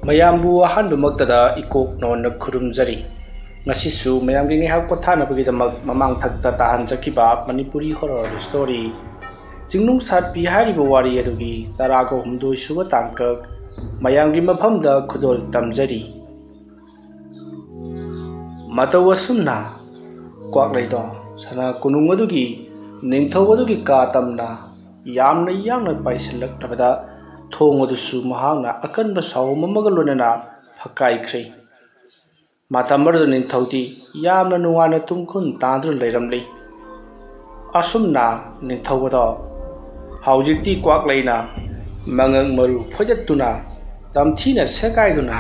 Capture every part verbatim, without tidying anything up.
ꯃꯌꯥꯝꯕꯨ ꯑꯍꯥꯟꯕꯃꯛꯇꯗ ꯏꯀꯣꯛ ꯅꯣꯟꯅ ꯈꯨꯔꯨꯝꯖꯔꯤ꯫ ꯉꯁꯤꯁꯨ ꯃꯌꯥꯝꯒꯤ ꯉꯥꯏꯍꯥꯛ ꯄꯣꯊꯥꯅꯕꯒꯤꯗꯃꯛ ꯃꯃꯥꯡ ꯊꯛꯇ ꯇꯥꯍꯟꯖꯈꯤꯕ ꯃꯅꯤꯄꯨꯔꯤ horror story ꯆꯤꯡꯅꯨꯡ ꯁꯥꯠꯄꯤ ꯍꯥꯏꯔꯤꯕ ꯋꯥꯔꯤ ꯑꯗꯨꯒꯤ ꯇꯔꯥꯒ ꯍꯨꯝꯗꯣꯏ ꯁꯨꯕ ꯇꯥꯡꯀꯛ ꯃꯌꯥꯝꯒꯤ ꯃꯐꯝꯗ ꯈꯨꯗꯣꯜ ꯇꯝꯖꯔꯤ꯫ ꯃꯇꯧ ꯑꯁꯨꯝꯅ ꯀ꯭ꯋꯥꯛꯂꯩꯗꯣ ꯁꯅꯥ ꯀꯣꯅꯨꯡ ꯑꯗꯨꯒꯤ ꯅꯤꯡꯊꯧ ꯑꯗꯨꯒꯤ ꯀꯥ ꯇꯝꯅ ꯌꯥꯝꯅ ꯌꯥꯡꯅ ꯄꯥꯏꯁꯤꯜꯂꯛꯂꯕꯗ ꯊꯣꯡ ꯑꯗꯨꯁꯨ ꯃꯍꯥꯛꯅ ꯑꯀꯟꯕ ꯁꯥꯑꯣꯝ ꯑꯃꯒ ꯂꯣꯏꯅꯅ ꯐꯛꯀꯥꯏꯈ꯭ꯔꯦ꯫ ꯃꯇꯝ ꯑꯗꯨꯗ ꯅꯤꯡꯊꯧꯗꯤ ꯌꯥꯝꯅ ꯅꯨꯡꯉꯥꯏꯅ ꯇꯨꯝꯈꯨꯟ ꯇꯥꯗꯨꯅ ꯂꯩꯔꯝꯂꯤ꯫ ꯑꯁꯨꯝꯅ ꯅꯤꯡꯊꯧ ꯑꯗꯣ ꯍꯧꯖꯤꯛꯇꯤ ꯀ꯭ꯋꯥꯛꯂꯩꯅ ꯃꯉꯛ ꯃꯔꯨ ꯐꯣꯏꯗꯠꯇꯨꯅ ꯇꯝꯊꯤꯅ ꯁꯦꯒꯥꯏꯗꯨꯅ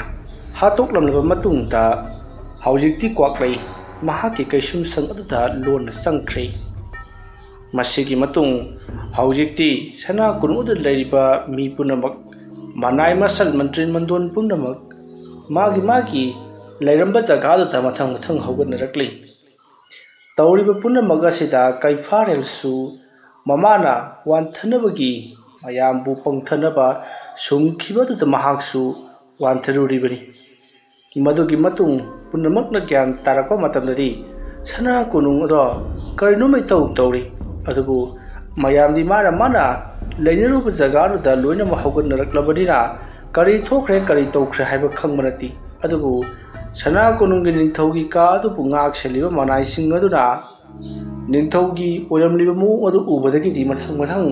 ꯍꯥꯠꯇꯣꯛꯂꯝꯂꯕ ꯃꯇꯨꯡꯗ ꯍꯧꯖꯤꯛꯇꯤ ꯀ꯭ꯋꯥꯛꯂꯩ ꯃꯍꯥꯛꯀꯤ ꯀꯩꯁꯨꯝꯁꯪ ꯑꯗꯨꯗ ꯂꯣꯟꯅ ꯆꯪꯈ꯭ꯔꯦ꯫ ꯃꯁꯤꯒꯤ ꯃꯇꯨꯡ ꯍꯧꯖꯤꯛꯇꯤ ꯁꯅꯥ ꯀꯣꯅꯨꯡꯗ ꯂꯩꯔꯤꯕ ꯃꯤ ꯄꯨꯝꯅꯃꯛ, ꯃꯅꯥꯏ ꯃꯁꯜ ꯃꯟꯇ꯭ꯔꯤ ꯃꯟꯗꯣꯟ ꯄꯨꯝꯅꯃꯛ ꯃꯥꯒꯤ ꯃꯥꯒꯤ ꯂꯩꯔꯝꯕ ꯖꯒꯥꯗꯨꯗ ꯃꯊꯪ ꯃꯊꯪ ꯍꯧꯒꯠꯅꯔꯛꯂꯤ꯫ ꯇꯧꯔꯤꯕ ꯄꯨꯝꯅꯃꯛ ꯑꯁꯤꯗ ꯀꯩꯐꯥꯔꯦꯜꯁꯨ ꯃꯃꯥꯅ ꯋꯥꯟꯊꯅꯕꯒꯤ ꯃꯌꯥꯝꯕꯨ ꯄꯪꯊꯅꯕ ꯁꯨꯝꯈꯤꯕꯗꯨꯗ ꯃꯍꯥꯛꯁꯨ ꯋꯥꯟꯊꯔꯨꯔꯤꯕꯅꯤ꯫ ꯃꯗꯨꯒꯤ ꯃꯇꯨꯡ ꯄꯨꯝꯅꯃꯛꯅ ꯒ꯭ꯌꯥꯟ ꯇꯥꯔꯛꯄ ꯃꯇꯝꯗꯗꯤ ꯁꯅꯥ ꯀꯣꯅꯨꯡ ꯑꯗꯣ ꯀꯔꯤꯅꯣꯃ ꯏꯇꯧ ꯇꯧꯔꯤ꯫ ꯑꯗꯨꯕꯨ ꯃꯌꯥꯝꯗꯤ ꯃꯥꯅ ꯃꯥꯅ ꯂꯩꯅꯔꯨꯕ ꯖꯒꯥꯗꯨꯗ ꯂꯣꯏꯅꯃꯛ ꯍꯧꯒꯠꯅꯔꯛꯂꯕꯅꯤꯅ ꯀꯔꯤ ꯊꯣꯛꯈ꯭ꯔꯦ ꯀꯔꯤ ꯇꯧꯈ꯭ꯔꯦ ꯍꯥꯏꯕ ꯈꯪꯕ ꯅꯠꯇꯦ꯫ ꯑꯗꯨꯕꯨ ꯁꯅꯥ ꯀꯣꯅꯨꯡꯒꯤ ꯅꯤꯡꯊꯧꯒꯤ ꯀꯥ ꯑꯗꯨꯕꯨ ꯉꯥꯛ ꯁꯦꯜꯂꯤꯕ ꯃꯅꯥꯏꯁꯤꯡ ꯑꯗꯨꯅ ꯅꯤꯡꯊꯧꯒꯤ ꯑꯣꯏꯔꯝꯂꯤꯕ ꯃꯑꯣꯡ ꯑꯗꯨ ꯎꯕꯗꯒꯤꯗꯤ ꯃꯊꯪ ꯃꯊꯪ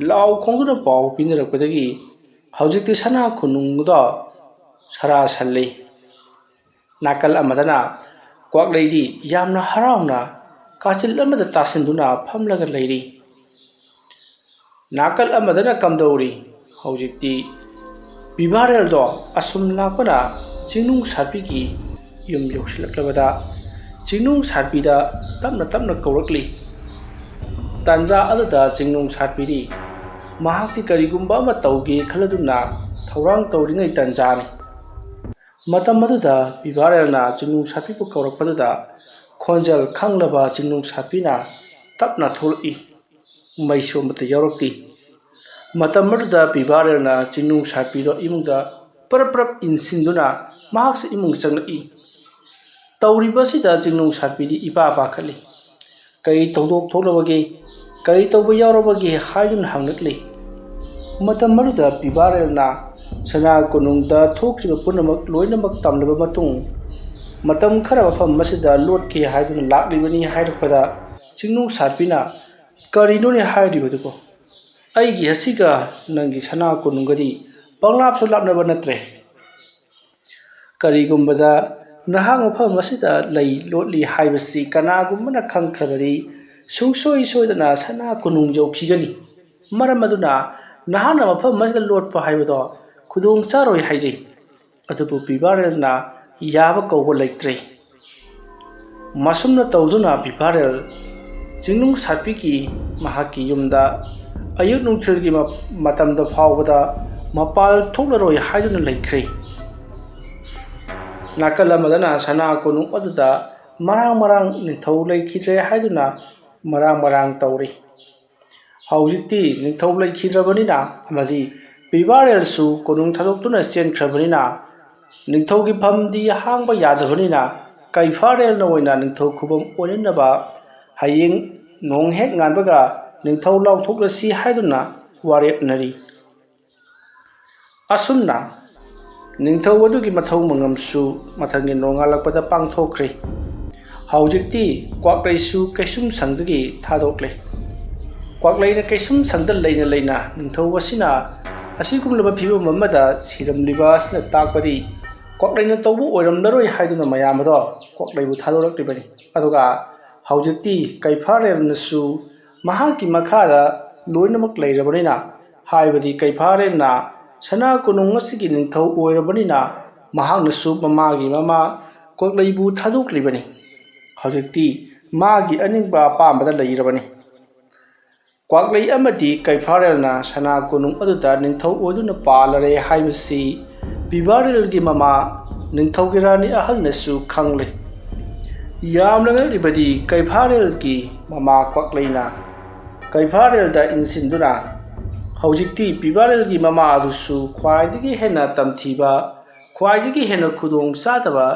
ꯂꯥꯎ ꯈꯣꯡꯗꯨꯅ ꯄꯥꯎ ꯄꯤꯅꯔꯛꯄꯗꯒꯤ ꯍꯧꯖꯤꯛꯇꯤ ꯁꯅꯥ ꯀꯣꯅꯨꯡꯗꯣ ꯁꯔꯥ ꯁꯜꯂꯤ꯫ ꯅꯥꯀꯜ ꯑꯃꯗꯅ ꯀ꯭ꯋꯥꯛꯂꯩꯗꯤ ꯌꯥꯝꯅ ꯍꯔꯥꯎꯅ ꯀꯥꯆꯤꯜ ꯑꯃꯗ ꯇꯥꯁꯤꯟꯗꯨꯅ ꯐꯝꯂꯒ ꯂꯩꯔꯤ꯫ ꯅꯥꯀꯜ ꯑꯃꯗꯅ ꯀꯝꯗꯧꯔꯤ? ꯍꯧꯖꯤꯛꯇꯤ ꯄꯤꯕꯥꯔꯦꯜꯗꯣ ꯑꯁꯨꯝ ꯂꯥꯛꯄꯅ ꯆꯤꯡꯅꯨꯡ ꯁꯥꯠꯄꯤꯒꯤ ꯌꯨꯝ ꯌꯧꯁꯤꯜꯂꯛꯂꯕꯗ ꯆꯤꯡꯅꯨꯡ ꯁꯥꯠꯄꯤꯗ ꯇꯞꯅ ꯇꯞꯅ ꯀꯧꯔꯛꯂꯤ꯫ ꯇꯥꯟꯖꯥ ꯑꯗꯨꯗ ꯆꯤꯡꯅꯨꯡ ꯁꯥꯠꯄꯤꯗꯤ ꯃꯍꯥꯛꯇꯤ ꯀꯔꯤꯒꯨꯝꯕ ꯑꯃ ꯇꯧꯒꯦ ꯈꯜꯂꯗꯨꯅ ꯊꯧꯔꯥꯡ ꯇꯧꯔꯤꯉꯩ ꯇꯥꯟꯖꯥꯅꯤ꯫ ꯃꯇꯝ ꯑꯗꯨꯗ ꯄꯤꯕꯥꯔꯦꯜꯅ ꯆꯤꯡꯅꯨꯡ ꯁꯥꯠꯄꯤꯕꯨ ꯀꯧꯔꯛꯄꯗꯨꯗ ꯈꯣꯟꯖꯦꯜ ꯈꯪꯂꯕ ꯆꯤꯡꯅꯨꯡ ꯁꯥꯠꯄꯤꯅ ꯇꯞꯅ ꯊꯣꯛꯂꯛꯏ꯫ ꯃꯩꯁꯨ ꯑꯃꯠꯇ ꯌꯥꯎꯔꯛꯇꯦ꯫ ꯃꯇꯝ ꯑꯗꯨꯗ ꯄꯤꯕꯥꯔꯦꯜꯅ ꯆꯤꯡꯅꯨꯡ ꯁꯥꯠꯄꯤꯗꯣ ꯏꯃꯨꯡꯗ ꯄꯔꯞ ꯄꯔꯞ ꯏꯟꯁꯤꯟꯗꯨꯅ ꯃꯍꯥꯛꯁꯨ ꯏꯃꯨꯡ ꯆꯪꯂꯛꯏ꯫ ꯇꯧꯔꯤꯕꯁꯤꯗ ꯆꯤꯡꯅꯨꯡ ꯁꯥꯠꯄꯤꯗꯤ ꯏꯄꯥ ꯄꯥꯈꯠꯂꯤ꯫ ꯀꯔꯤ ꯊꯧꯗꯣꯛ ꯊꯣꯛꯂꯕꯒꯦ? ꯀꯔꯤ ꯇꯧꯕ ꯌꯥꯎꯔꯕꯒꯦ ꯍꯥꯏꯗꯨꯅ ꯍꯪꯂꯛꯂꯤ꯫ ꯃꯇꯝ ꯑꯗꯨꯗ ꯄꯤꯕꯥꯔꯦꯜꯅ ꯁꯅꯥ ꯀꯣꯅꯨꯡꯗ ꯊꯣꯛꯈ꯭ꯔꯤꯕ ꯄꯨꯝꯅꯃꯛ ꯂꯣꯏꯅꯃꯛ ꯇꯝꯂꯕ ꯃꯇꯨꯡ, ꯃꯇꯝ ꯈꯔ ꯃꯐꯝ ꯑꯁꯤꯗ ꯂꯣꯠꯀꯦ ꯍꯥꯏꯗꯨꯅ ꯂꯥꯛꯂꯤꯕꯅꯤ ꯍꯥꯏꯔꯛꯄꯗ, ꯆꯤꯡꯅꯨꯡ ꯁꯥꯠꯄꯤꯅ, "ꯀꯔꯤꯅꯣꯅꯦ ꯍꯥꯏꯔꯤꯕꯗꯨꯕꯣ? ꯑꯩꯒꯤ ꯑꯁꯤꯒ ꯅꯪꯒꯤ ꯁꯅꯥ ꯀꯣꯅꯨꯡꯒꯗꯤ ꯄꯪꯂꯥꯞꯁꯨ ꯂꯥꯞꯅꯕ ꯅꯠꯇ꯭ꯔꯦ꯫ ꯀꯔꯤꯒꯨꯝꯕꯗ ꯅꯍꯥꯛ ꯃꯐꯝ ꯑꯁꯤꯗ ꯂꯩ ꯂꯣꯠꯂꯤ ꯍꯥꯏꯕꯁꯤ ꯀꯅꯥꯒꯨꯝꯕꯅ ꯈꯪꯈ꯭ꯔꯕꯗꯤ, ꯁꯨꯡꯁꯣꯏ ꯁꯣꯏꯗꯅ ꯁꯅꯥ ꯀꯣꯅꯨꯡ ꯌꯧꯈꯤꯒꯅꯤ꯫ ꯃꯔꯝ ꯑꯗꯨꯅ ꯅꯍꯥꯛꯅ ꯃꯐꯝ ꯑꯁꯤꯗ ꯂꯣꯠꯄ ꯍꯥꯏꯕꯗꯣ ꯈꯨꯗꯣꯡ ꯆꯥꯔꯣꯏ ꯍꯥꯏꯖꯩ꯫" ꯑꯗꯨꯕꯨ ꯄꯤꯕꯥꯔꯦꯜꯅ ꯌꯥꯕ ꯀꯧꯕ ꯂꯩꯇ꯭ꯔꯦ꯫ ꯃꯁꯨꯝꯅ ꯇꯧꯗꯨꯅ ꯄꯤꯕꯥꯔꯦꯜ ꯆꯤꯡꯅꯨꯡ ꯁꯥꯠꯄꯤꯒꯤ ꯃꯍꯥꯛꯀꯤ ꯌꯨꯝꯗ ꯑꯌꯨꯛ ꯅꯨꯡꯊꯤꯜꯒꯤ ꯃ-, ꯃꯇꯝꯗ ꯐꯥꯎꯕꯗ ꯃꯄꯥꯜ ꯊꯣꯛꯂꯔꯣꯏ ꯍꯥꯏꯗꯨꯅ ꯂꯩꯈ꯭ꯔꯦ꯫ ꯅꯥꯀꯜ ꯑꯃꯗꯅ ꯁꯅꯥ ꯀꯣꯅꯨꯡ ꯑꯗꯨꯗ ꯃꯔꯥꯡ ꯃꯔꯥꯡ ꯅꯤꯡꯊꯧ ꯂꯩꯈꯤꯗ꯭ꯔꯦ ꯍꯥꯏꯗꯨꯅ ꯃꯔꯥꯡ ꯃꯔꯥꯡ ꯇꯧꯔꯤ꯫ ꯍꯧꯖꯤꯛꯇꯤ ꯅꯤꯡꯊꯧ ꯂꯩꯈꯤꯗ꯭ꯔꯕꯅꯤꯅ ꯑꯃꯗꯤ ꯄꯤꯕꯥꯔꯦꯜꯁꯨ ꯀꯣꯅꯨꯡ ꯊꯥꯗꯣꯛꯇꯨꯅ ꯆꯦꯟꯈ꯭ꯔꯕꯅꯤꯅ, ꯅꯤꯡꯊꯧꯒꯤ ꯐꯝꯗꯤ ꯍꯥꯡꯕ ꯌꯥꯗꯕꯅꯤꯅ, ꯀꯩꯐꯥꯔꯦꯜꯅ ꯑꯣꯏꯅ ꯅꯤꯡꯊꯧ ꯈꯨꯕꯝ ꯑꯣꯏꯅꯅꯕ ꯍꯌꯦꯡ ꯅꯣꯡ ꯍꯦꯛ ꯉꯥꯟꯕꯒ ꯅꯤꯡꯊꯧ ꯂꯥꯎꯊꯣꯛꯂꯁꯤ ꯍꯥꯏꯗꯨꯅ ꯋꯥꯔꯦꯞꯅꯔꯤ꯫ ꯑꯁꯨꯝꯅ ꯅꯤꯡꯊꯧ ꯑꯗꯨꯒꯤ ꯃꯊꯧ ꯃꯉꯝꯁꯨ ꯃꯊꯪꯒꯤ ꯅꯣꯡꯉꯥꯜꯂꯛꯄꯗ ꯄꯥꯡꯊꯣꯛꯈ꯭ꯔꯦ꯫ ꯍꯧꯖꯤꯛꯇꯤ ꯀ꯭ꯋꯥꯛꯂꯩꯁꯨ ꯀꯩꯁꯨꯝꯁꯪꯗꯒꯤ ꯊꯥꯗꯣꯛꯂꯦ꯫ ꯀ꯭ꯋꯥꯛꯂꯩꯅ ꯀꯩꯁꯨꯝꯁꯪꯗ ꯂꯩꯅ ꯂꯩꯅ ꯅꯤꯡꯊꯧ ꯑꯁꯤꯅ ꯑꯁꯤꯒꯨꯝꯂꯕ ꯐꯤꯕꯝ ꯑꯃꯗ ꯁꯤꯔꯝꯂꯤꯕ ꯑꯁꯤꯅ ꯇꯥꯛꯄꯗꯤ ꯀ꯭ꯋꯥꯛꯂꯩꯅ ꯇꯧꯕ ꯑꯣꯏꯔꯝꯂꯔꯣꯏ ꯍꯥꯏꯗꯨꯅ ꯃꯌꯥꯝ ꯑꯗꯣ ꯀ꯭ꯋꯥꯛꯂꯩꯕꯨ ꯊꯥꯗꯣꯔꯛꯂꯤꯕꯅꯤ꯫ ꯑꯗꯨꯒ ꯍꯧꯖꯤꯛꯇꯤ ꯀꯩꯐꯥꯔꯦꯜꯅꯁꯨ ꯃꯍꯥꯛꯀꯤ ꯃꯈꯥꯗ ꯂꯣꯏꯅꯃꯛ ꯂꯩꯔꯕꯅꯤꯅ, ꯍꯥꯏꯕꯗꯤ ꯀꯩꯐꯥꯔꯦꯜꯅ ꯁꯅꯥ ꯀꯣꯅꯨꯡ ꯑꯁꯤꯒꯤ ꯅꯤꯡꯊꯧ ꯑꯣꯏꯔꯕꯅꯤꯅ, ꯃꯍꯥꯛꯅꯁꯨ ꯃꯃꯥꯒꯤ ꯃꯃꯥ ꯀ꯭ꯋꯥꯛꯂꯩꯕꯨ ꯊꯥꯗꯣꯛꯂꯤꯕꯅꯤ꯫ ꯍꯧꯖꯤꯛꯇꯤ ꯃꯥꯒꯤ ꯑꯅꯤꯡꯕ ꯑꯄꯥꯝꯕꯗ ꯂꯩꯔꯕꯅꯤ꯫ ꯀ꯭ꯋꯥꯛꯂꯩ ꯑꯃꯗꯤ ꯀꯩꯐꯥꯔꯦꯜꯅ ꯁꯅꯥ ꯀꯣꯅꯨꯡ ꯑꯗꯨꯗ ꯅꯤꯡꯊꯧ ꯑꯣꯏꯗꯨꯅ ꯄꯥꯜꯂꯔꯦ ꯍꯥꯏꯕꯁꯤ ꯄꯤꯕꯥꯔꯦꯜꯒꯤ ꯃꯃꯥ ꯅꯤꯡꯊꯧꯒꯤ ꯔꯥꯅꯤ ꯑꯍꯜꯅꯁꯨ ꯈꯪꯂꯦ꯫ ꯌꯥꯝꯅ ꯉꯛꯂꯤꯕꯗꯤ ꯀꯩꯐꯥꯔꯦꯜꯒꯤ ꯃꯃꯥ ꯀ꯭ꯋꯥꯛꯂꯩꯅ ꯀꯩꯐꯥꯔꯦꯜꯗ ꯏꯟꯁꯤꯟꯗꯨꯅ, ꯍꯧꯖꯤꯛꯇꯤ ꯄꯤꯕꯥꯔꯦꯜꯒꯤ ꯃꯃꯥ ꯑꯗꯨꯁꯨ ꯈ꯭ꯋꯥꯏꯗꯒꯤ ꯍꯦꯟꯅ ꯇꯝꯊꯤꯕ, ꯈ꯭ꯋꯥꯏꯗꯒꯤ ꯍꯦꯟꯅ ꯈꯨꯗꯣꯡ ꯆꯥꯗꯕ,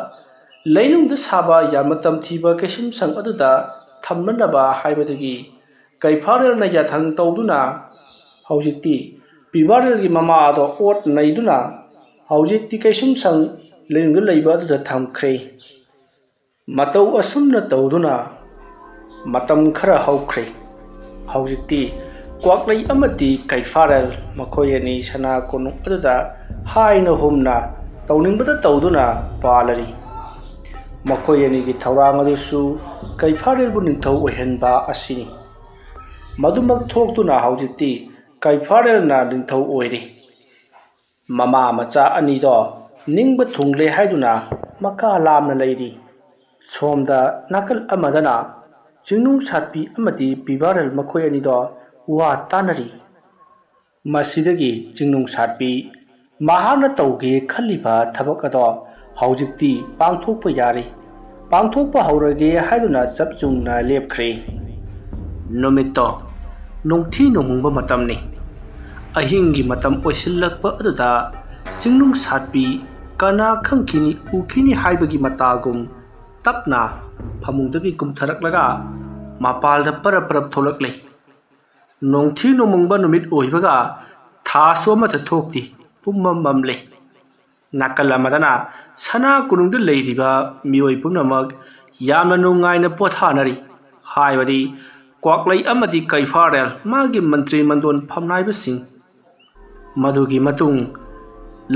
ꯂꯩꯅꯨꯡꯗ ꯁꯥꯕ ꯌꯥꯝꯅ ꯇꯝꯊꯤꯕ ꯀꯩꯁꯨꯝꯁꯪ ꯑꯗꯨꯗ ꯊꯝꯅꯅꯕ ꯍꯥꯏꯕꯗꯒꯤ ꯀꯩꯐꯥꯔꯦꯜꯅ ꯌꯥꯊꯪ ꯇꯧꯗꯨꯅ ꯍꯧꯖꯤꯛꯇꯤ ꯄꯤꯕꯥꯔꯦꯜꯒꯤ ꯃꯃꯥ ꯑꯗꯣ ꯑꯣꯠ ꯅꯩꯗꯨꯅ ꯍꯧꯖꯤꯛꯇꯤ ꯀꯩꯁꯨꯝꯁꯪ ꯂꯩꯅꯨꯡꯗ ꯂꯩꯕ ꯑꯗꯨꯗ ꯊꯝꯈ꯭ꯔꯦ꯫ ꯃꯇꯧ ꯑꯁꯨꯝꯅ ꯇꯧꯗꯨꯅ ꯃꯇꯝ ꯈꯔ ꯍꯧꯈ꯭ꯔꯦ꯫ ꯍꯧꯖꯤꯛꯇꯤ ꯀ꯭ꯋꯥꯛꯂꯩ ꯑꯃꯗꯤ ꯀꯩꯐꯥꯔꯦꯜ ꯃꯈꯣꯏ ꯑꯅꯤ ꯁꯅꯥ ꯀꯣꯅꯨꯡ ꯑꯗꯨꯗ ꯍꯥꯏꯅ ꯍꯨꯝꯅ ꯇꯧꯅꯤꯡꯕꯗ ꯇꯧꯗꯨꯅ ꯄꯥꯜꯂꯔꯤ꯫ ꯃꯈꯣꯏ ꯑꯅꯤꯒꯤ ꯊꯧꯔꯥꯡ ꯑꯗꯨꯁꯨ ꯀꯩꯐꯥꯔꯦꯜꯕꯨ ꯅꯤꯡꯊꯧ ꯑꯣꯏꯍꯟꯕ ꯑꯁꯤꯅꯤ꯫ ꯃꯗꯨꯃꯛ ꯊꯣꯛꯇꯨꯅ ꯍꯧꯖꯤꯛꯇꯤ ꯀꯩꯐꯥꯔꯦꯜꯅ ꯅꯤꯡꯊꯧ ꯑꯣꯏꯔꯤ꯫ ꯃꯃꯥ ꯃꯆꯥ ꯑꯅꯤꯗꯣ ꯅꯤꯡꯕ ꯊꯨꯡꯂꯦ ꯍꯥꯏꯗꯨꯅ ꯃꯀꯥ ꯂꯥꯝꯅ ꯂꯩꯔꯤ꯫ ꯁꯣꯝꯗ ꯅꯥꯀꯜ ꯑꯃꯗꯅ ꯆꯤꯡꯅꯨꯡ ꯁꯥꯠꯄꯤ ꯑꯃꯗꯤ ꯄꯤꯕꯥꯔꯦꯜ ꯃꯈꯣꯏ ꯑꯅꯤꯗꯣ ꯋꯥ ꯇꯥꯅꯔꯤ꯫ ꯃꯁꯤꯗꯒꯤ ꯆꯤꯡꯅꯨꯡ ꯁꯥꯠꯄꯤ ꯃꯍꯥꯛꯅ ꯇꯧꯒꯦ ꯈꯜꯂꯤꯕ ꯊꯕꯛ ꯑꯗꯣ ꯍꯧꯖꯤꯛꯇꯤ ꯄꯥꯡꯊꯣꯛꯄ ꯌꯥꯔꯦ, ꯄꯥꯡꯊꯣꯛꯄ ꯍꯧꯔꯒꯦ ꯍꯥꯏꯗꯨꯅ ꯆꯞ ꯆꯨꯝꯅ ꯂꯦꯞꯈ꯭ꯔꯦ꯫ ꯅꯨꯃꯤꯠꯇꯣ ꯅꯨꯡꯊꯤ ꯅꯣꯡꯃꯪꯕ ꯃꯇꯝꯅꯤ꯫ ꯑꯍꯤꯡꯒꯤ ꯃꯇꯝ ꯑꯣꯏꯁꯤꯜꯂꯛꯄ ꯑꯗꯨꯗ ꯆꯤꯡꯅꯨꯡ ꯁꯥꯠꯄꯤ ꯀꯅꯥ ꯈꯪꯈꯤꯅꯤ ꯎꯈꯤꯅꯤ ꯍꯥꯏꯕꯒꯤ ꯃꯇꯥꯒꯨꯝ ꯇꯞꯅ ꯐꯃꯨꯡꯗꯒꯤ ꯀꯨꯝꯊꯔꯛꯂꯒ ꯃꯄꯥꯜꯗ ꯄꯔꯞ ꯄꯔꯞ ꯊꯣꯛꯂꯛꯂꯦ꯫ ꯅꯣꯡꯊꯤ ꯅꯣꯡꯃꯪꯕ ꯅꯨꯃꯤꯠ ꯑꯣꯏꯕꯒ ꯊꯥꯁꯨ ꯑꯃꯠꯇ ꯊꯣꯛꯇꯦ, ꯄꯨꯝꯃꯝ ꯃꯝꯂꯦ꯫ ꯅꯥꯀꯜ ꯑꯃꯗꯅ ꯁꯅꯥ ꯀꯣꯅꯨꯡꯗ ꯂꯩꯔꯤꯕ ꯃꯤꯑꯣꯏ ꯄꯨꯝꯅꯃꯛ ꯌꯥꯝꯅ ꯅꯨꯡꯉꯥꯏꯅ ꯄꯣꯊꯥꯅꯔꯤ꯫ ꯍꯥꯏꯕꯗꯤ ꯀ꯭ꯋꯥꯛꯂꯩ ꯑꯃꯗꯤ ꯀꯩꯐꯥꯔꯦꯜ, ꯃꯥꯒꯤ ꯃꯟꯇ꯭ꯔꯤ ꯃꯟꯗꯣꯟ ꯐꯝꯅꯥꯏꯕꯁꯤꯡ꯫ ꯃꯗꯨꯒꯤ ꯃꯇꯨꯡ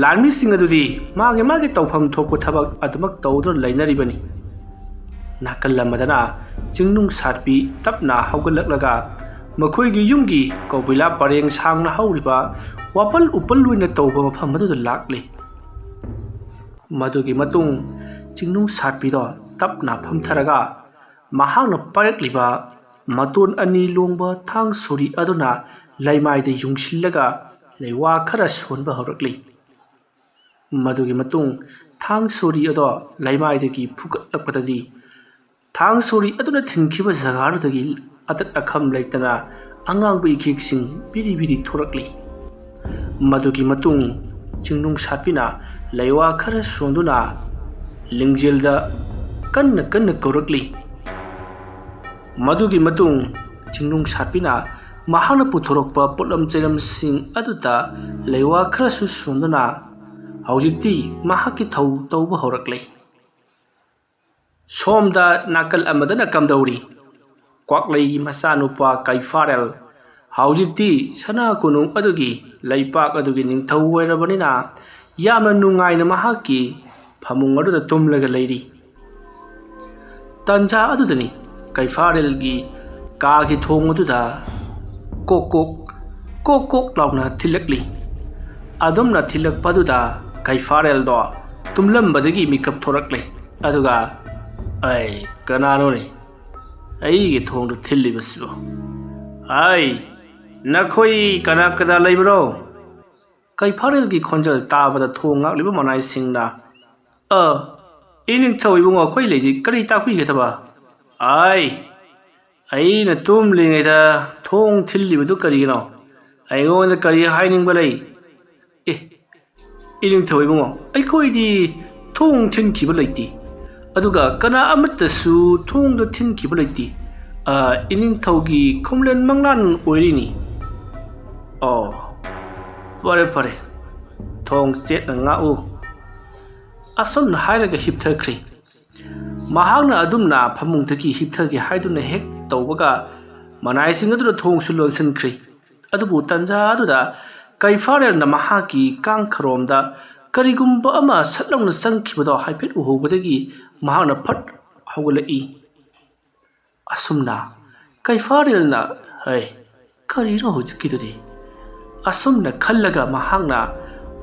ꯂꯥꯟꯃꯤꯁꯤꯡ ꯑꯗꯨꯗꯤ ꯃꯥꯒꯤ ꯃꯥꯒꯤ ꯇꯧꯐꯝ ꯊꯣꯛꯄ ꯊꯕꯛ ꯑꯗꯨꯃꯛ ꯇꯧꯗꯨꯅ ꯂꯩꯅꯔꯤꯕꯅꯤ꯫ ꯅꯥꯀꯜ ꯑꯃꯗꯅ ꯆꯤꯡꯅꯨꯡ ꯁꯥꯠꯄꯤ ꯇꯞꯅ ꯍꯧꯒꯠꯂꯛꯂꯒ ꯃꯈꯣꯏꯒꯤ ꯌꯨꯝꯒꯤ ꯀꯧꯕꯤꯂꯥ ꯄꯔꯦꯡ ꯁꯥꯡꯅ ꯍꯧꯔꯤꯕ ꯋꯥꯄꯜ ꯎꯄꯜ ꯑꯣꯏꯅ ꯇꯧꯕ ꯃꯐꯝ ꯑꯗꯨꯗ ꯂꯥꯛꯂꯤ꯫ ꯃꯗꯨꯒꯤ ꯃꯇꯨꯡ ꯆꯤꯡꯅꯨꯡ ꯁꯥꯠꯄꯤꯗꯣ ꯇꯞꯅ ꯐꯝꯊꯔꯒ ꯃꯍꯥꯛꯅ ꯄꯥꯏꯔꯛꯂꯤꯕ ꯃꯇꯣꯟ ꯑꯅꯤ ꯂꯣꯡꯕ ꯊꯥꯡ ꯁꯣꯔꯤ ꯑꯗꯨꯅ ꯂꯩꯃꯥꯏꯗ ꯌꯨꯡꯁꯤꯜꯂꯒ ꯂꯩꯋꯥ ꯈꯔ ꯁꯣꯟꯕ ꯍꯧꯔꯛꯂꯤ꯫ ꯃꯗꯨꯒꯤ ꯃꯇꯨꯡ ꯊꯥꯡ ꯁꯣꯔꯤ ꯑꯗꯣ ꯂꯩꯃꯥꯏꯗꯒꯤ ꯐꯨꯒꯠꯂꯛꯄꯗꯗꯤ ꯊꯥꯡ ꯁꯣꯔꯤ ꯑꯗꯨꯅ ꯊꯤꯟꯈꯤꯕ ꯖꯒꯥꯗꯨꯗꯒꯤ ꯑꯇꯠ ꯑꯈꯝ ꯂꯩꯇꯅ ꯑꯉꯥꯡꯕ ꯏꯈꯦꯛꯁꯤꯡ ꯕꯤꯔꯤ ꯕꯤꯔꯤ ꯊꯣꯔꯛꯂꯤ꯫ ꯃꯗꯨꯒꯤ ꯃꯇꯨꯡ ꯆꯤꯡꯅꯨꯡ ꯁꯥꯠꯄꯤꯅ ꯂꯩꯋꯥ ꯈꯔ ꯁꯣꯟꯗꯨꯅ ꯂꯤꯡꯖꯦꯜꯗ ꯀꯟꯅ ꯀꯟꯅ ꯀꯧꯔꯛꯂꯤ꯫ ꯃꯗꯨꯒꯤ ꯃꯇꯨꯡ ꯆꯤꯡꯅꯨꯡ ꯁꯥꯠꯄꯤꯅ ꯃꯍꯥꯛꯅ ꯄꯨꯊꯣꯔꯛꯄ ꯄꯣꯠꯂꯝ ꯆꯩꯂꯝꯁꯤꯡ ꯑꯗꯨꯗ ꯂꯩꯋꯥ ꯈꯔꯁꯨ ꯁꯣꯟꯗꯨꯅ ꯍꯧꯖꯤꯛꯇꯤ ꯃꯍꯥꯛꯀꯤ ꯊꯧ ꯇꯧꯕ ꯍꯧꯔꯛꯂꯦ꯫ ꯁꯣꯝꯗ ꯅꯥꯀꯜ ꯑꯃꯗꯅ ꯀꯝꯗꯧꯔꯤ? ꯀ꯭ꯋꯥꯛꯂꯩꯒꯤ ꯃꯆꯥꯅꯨꯄꯥ ꯀꯩꯐꯥꯔꯦꯜ ꯍꯧꯖꯤꯛꯇꯤ ꯁꯅꯥ ꯀꯣꯅꯨꯡ ꯑꯗꯨꯒꯤ ꯂꯩꯄꯥꯛ ꯑꯗꯨꯒꯤ ꯅꯤꯡꯊꯧ ꯑꯣꯏꯔꯕꯅꯤꯅ ꯌꯥꯝꯅ ꯅꯨꯡꯉꯥꯏꯅ ꯃꯍꯥꯛꯀꯤ ꯐꯃꯨꯡ ꯑꯗꯨꯗ ꯇꯨꯝꯂꯒ ꯂꯩꯔꯤ꯫ ꯇꯟꯖꯥ ꯑꯗꯨꯗꯅꯤ ꯀꯩꯐꯥꯔꯦꯜꯒꯤ ꯀꯥꯒꯤ ꯊꯣꯡ ꯑꯗꯨꯗ ꯀꯣꯛ ꯀꯣꯛ, ꯀꯣꯛ ꯀꯣꯛ ꯂꯥꯎꯅ ꯊꯤꯜꯂꯛꯂꯤ꯫ ꯑꯗꯨꯝꯅ ꯊꯤꯜꯂꯛꯄꯗꯨꯗ ꯀꯩꯐꯥꯔꯦꯜꯗꯣ ꯇꯨꯝꯂꯝꯕꯗꯒꯤ ꯃꯤꯀꯞ ꯊꯣꯔꯛꯂꯦ꯫ ꯑꯗꯨꯒ, "ꯑꯩ ꯀꯅꯥꯅꯣꯅꯦ ꯑꯩꯒꯤ ꯊꯣꯡꯗ ꯊꯤꯜꯂꯤꯕꯁꯤꯕꯨ? ꯑꯩ, ꯅꯈꯣꯏ ꯀꯅꯥ ꯀꯅꯥ ꯂꯩꯕ꯭ꯔꯣ?" ꯀꯩꯐꯥꯔꯦꯜꯒꯤ ꯈꯣꯟꯖꯦꯜ ꯇꯥꯕꯗ ꯊꯣꯡ ꯉꯥꯛꯂꯤꯕ ꯃꯅꯥꯏꯁꯤꯡꯅ, "ꯑ, ꯏꯅꯤꯡꯊꯧ ꯏꯕꯨꯡꯉꯣ, ꯑꯩꯈꯣꯏ ꯂꯩꯁꯤ ꯀꯔꯤ ꯇꯥꯛꯄꯤꯒꯗꯕ?" "ꯑꯥꯏ, ꯑꯩꯅ ꯇꯨꯝꯂꯤꯉꯩꯗ ꯊꯣꯡ ꯊꯤꯜꯂꯤꯕꯗꯨ ꯀꯔꯤꯒꯤꯅꯣ? ꯑꯩꯉꯣꯟꯗ ꯀꯔꯤ ꯍꯥꯏꯅꯤꯡꯕ ꯂꯩ?" "ꯑꯦ, ꯏꯅꯤꯡꯊꯧ ꯏꯕꯨꯡꯉꯣ, ꯑꯩꯈꯣꯏꯗꯤ ꯊꯣꯡ ꯊꯤꯟꯈꯤꯕ ꯂꯩꯇꯦ, ꯑꯗꯨꯒ ꯀꯅꯥ ꯑꯃꯠꯇꯁꯨ ꯊꯣꯡꯗ ꯊꯤꯟꯈꯤꯕ ꯂꯩꯇꯦ꯫ ꯑ, ꯏꯅꯤꯡꯊꯧꯒꯤ ꯈꯣꯝꯂꯦꯟ ꯃꯪꯂꯥꯟ ꯑꯣꯏꯔꯤꯅꯤ꯫" "ꯑꯣ, ꯐꯔꯦ ꯐꯔꯦ, ꯊꯣꯡ ꯆꯦꯠꯅ ꯉꯥꯛꯎ꯫" ꯑꯁꯨꯝꯅ ꯍꯥꯏꯔꯒ ꯍꯤꯞꯊꯈ꯭ꯔꯦ꯫ ꯃꯍꯥꯛꯅ ꯑꯗꯨꯝꯅ ꯐꯃꯨꯡꯗꯒꯤ ꯍꯤꯞꯊꯒꯦ ꯍꯥꯏꯗꯨꯅ ꯍꯦꯛ ꯇꯧꯕꯒ ꯃꯅꯥꯏꯁꯤꯡ ꯑꯗꯨꯅ ꯊꯣꯡꯁꯨ ꯂꯣꯟꯁꯤꯟꯈ꯭ꯔꯦ꯫ ꯑꯗꯨꯕꯨ ꯇꯟꯖꯥ ꯑꯗꯨꯗ ꯀꯩꯐꯥꯔꯦꯜꯅ ꯃꯍꯥꯛꯀꯤ ꯀꯥꯡꯈꯔꯣꯝꯗ ꯀꯔꯤꯒꯨꯝꯕ ꯑꯃ ꯁꯠ ꯂꯥꯎꯅ ꯆꯪꯈꯤꯕꯗꯣ ꯍꯥꯏꯐꯦꯠ ꯎꯍꯧꯕꯗꯒꯤ ꯃꯍꯥꯛꯅ ꯐꯠ ꯍꯧꯒꯠꯂꯛꯏ꯫ ꯑꯁꯨꯝꯅ ꯀꯩꯐꯥꯔꯦꯜꯅ, "ꯍꯩ, ꯀꯔꯤꯅꯣ ꯍꯧꯖꯤꯛꯀꯤꯗꯨꯗꯤ?" ꯑꯁꯨꯝꯅ ꯈꯜꯂꯒ ꯃꯍꯥꯛꯅ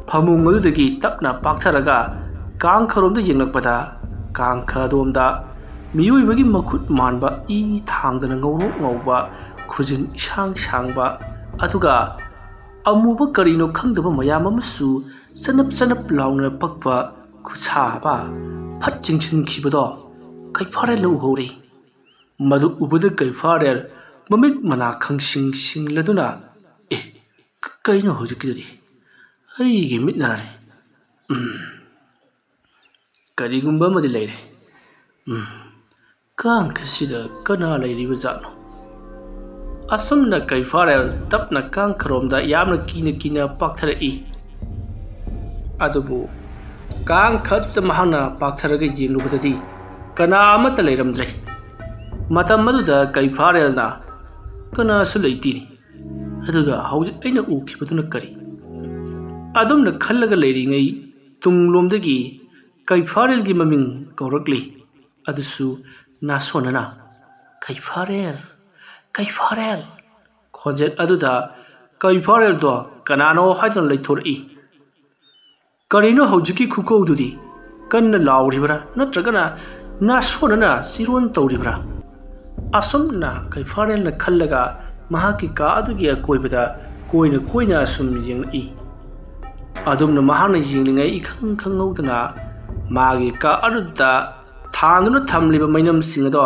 ꯐꯃꯨꯡ ꯑꯗꯨꯗꯒꯤ ꯇꯞꯅ ꯄꯥꯛꯊꯔꯒ ꯀꯥꯡꯈꯔꯣꯝꯗ ꯌꯦꯡꯂꯛꯄꯗ, ꯀꯥꯡꯈ ꯑꯗꯣꯝꯗ ꯃꯤꯑꯣꯏꯕꯒꯤ ꯃꯈꯨꯠ ꯃꯥꯟꯕ ꯏ ꯊꯥꯡꯗꯅ ꯉꯧꯔꯣꯛ ꯉꯧꯕ, ꯈꯨꯖꯤꯟ ꯏꯁꯥꯡ ꯁꯥꯡꯕ, ꯑꯗꯨꯒ ꯑꯃꯨꯕ ꯀꯔꯤꯅꯣ ꯈꯪꯗꯕ ꯃꯌꯥꯝ ꯑꯃꯁꯨ ꯆꯅꯞ ꯆꯅꯞ ꯂꯥꯎꯅ ꯄꯛꯄ ꯈꯨꯠꯁꯥ ꯑꯃ ꯐꯠ ꯆꯤꯡꯁꯤꯟꯈꯤꯕꯗꯣ ꯀꯩꯐꯥꯔꯦꯜꯅ ꯎꯍꯧꯔꯦ꯫ ꯃꯗꯨ ꯎꯕꯗ ꯀꯩꯐꯥꯔꯦꯜ ꯃꯃꯤꯠ ꯃꯅꯥ ꯈꯪꯁꯤꯡ ꯁꯤꯡꯂꯗꯨꯅ, "ꯑꯦ, ꯀ-, ꯀꯩꯅꯣ ꯍꯧꯖꯤꯛꯀꯤꯗꯨꯗꯤ? ꯑꯩꯒꯤ ꯃꯤꯠꯅꯔꯅꯤ꯫ ꯎꯝ, ꯀꯔꯤꯒꯨꯝꯕ ꯑꯃꯗꯤ ꯂꯩꯔꯦ꯫ ꯎꯝ, ꯀꯥꯡꯈꯁꯤꯗ ꯀꯅꯥ ꯂꯩꯔꯤꯕ ꯖꯥꯠꯅꯣ?" ꯑꯁꯨꯝꯅ ꯀꯩꯐꯥꯔꯦꯜ ꯇꯞꯅ ꯀꯥꯡꯈꯔꯣꯝꯗ ꯌꯥꯝꯅ ꯀꯤꯅ ꯀꯤꯅ ꯄꯥꯛꯊꯔꯛꯏ꯫ ꯑꯗꯨꯕꯨ ꯀꯥꯡꯈꯗꯨꯗ ꯃꯍꯥꯛꯅ ꯄꯥꯛꯊꯔꯒ ꯌꯦꯡꯂꯨꯕꯗꯗꯤ ꯀꯅꯥ ꯑꯃꯠꯇ ꯂꯩꯔꯝꯗ꯭ꯔꯦ꯫ ꯃꯇꯝ ꯑꯗꯨꯗ ꯀꯩꯐꯥꯔꯦꯜꯅ, "ꯀꯅꯥꯁꯨ ꯂꯩꯇꯦꯅꯦ꯫ ꯑꯗꯨꯒ ꯍꯧꯖꯤꯛ ꯑꯩꯅ ꯎꯈꯤꯕꯗꯨꯅ ꯀꯔꯤ?" ꯑꯗꯨꯝꯅ ꯈꯜꯂꯒ ꯂꯩꯔꯤꯉꯩ ꯇꯨꯡꯂꯣꯝꯗꯒꯤ ꯀꯩꯐꯥꯔꯦꯜꯒꯤ ꯃꯃꯤꯡ ꯀꯧꯔꯛꯂꯤ꯫ ꯑꯗꯨꯁꯨ ꯅꯥꯁꯣꯟꯅꯅ, "ꯀꯩꯐꯥꯔꯦꯜ, ꯀꯩꯐꯥꯔꯦꯜ!" ꯈꯣꯟꯖꯦꯜ ꯑꯗꯨꯗ ꯀꯩꯐꯥꯔꯦꯜꯗꯣ ꯀꯅꯥꯅꯣ ꯍꯥꯏꯗꯨꯅ ꯂꯩꯊꯣꯔꯛꯏ꯫ ꯀꯔꯤꯅꯣ ꯍꯧꯖꯤꯛꯀꯤ ꯈꯨꯀꯧꯗꯨꯗꯤ? ꯀꯟꯅ ꯂꯥꯎꯔꯤꯕ꯭ꯔꯥ, ꯅꯠꯇ꯭ꯔꯒꯅ ꯅꯥꯁꯣꯟꯅꯅ ꯆꯤꯔꯣꯟ ꯇꯧꯔꯤꯕ꯭ꯔꯥ? ꯑꯁꯨꯝꯅ ꯀꯩꯐꯥꯔꯦꯜꯅ ꯈꯜꯂꯒ ꯃꯍꯥꯛꯀꯤ ꯀꯥ ꯑꯗꯨꯒꯤ ꯑꯀꯣꯏꯕꯗ ꯀꯣꯏꯅ ꯀꯣꯏꯅ ꯑꯁꯨꯝ ꯌꯦꯡꯂꯛꯏ꯫ ꯑꯗꯨꯝꯅ ꯃꯍꯥꯛꯅ ꯌꯦꯡꯂꯤꯉꯩ ꯏꯈꯪ ꯈꯪꯍꯧꯗꯅ ꯃꯥꯒꯤ ꯀꯥ ꯑꯗꯨꯗ ꯊꯥꯟꯗꯨꯅ ꯊꯝꯂꯤꯕ ꯃꯩꯅꯝꯁꯤꯡ ꯑꯗꯣ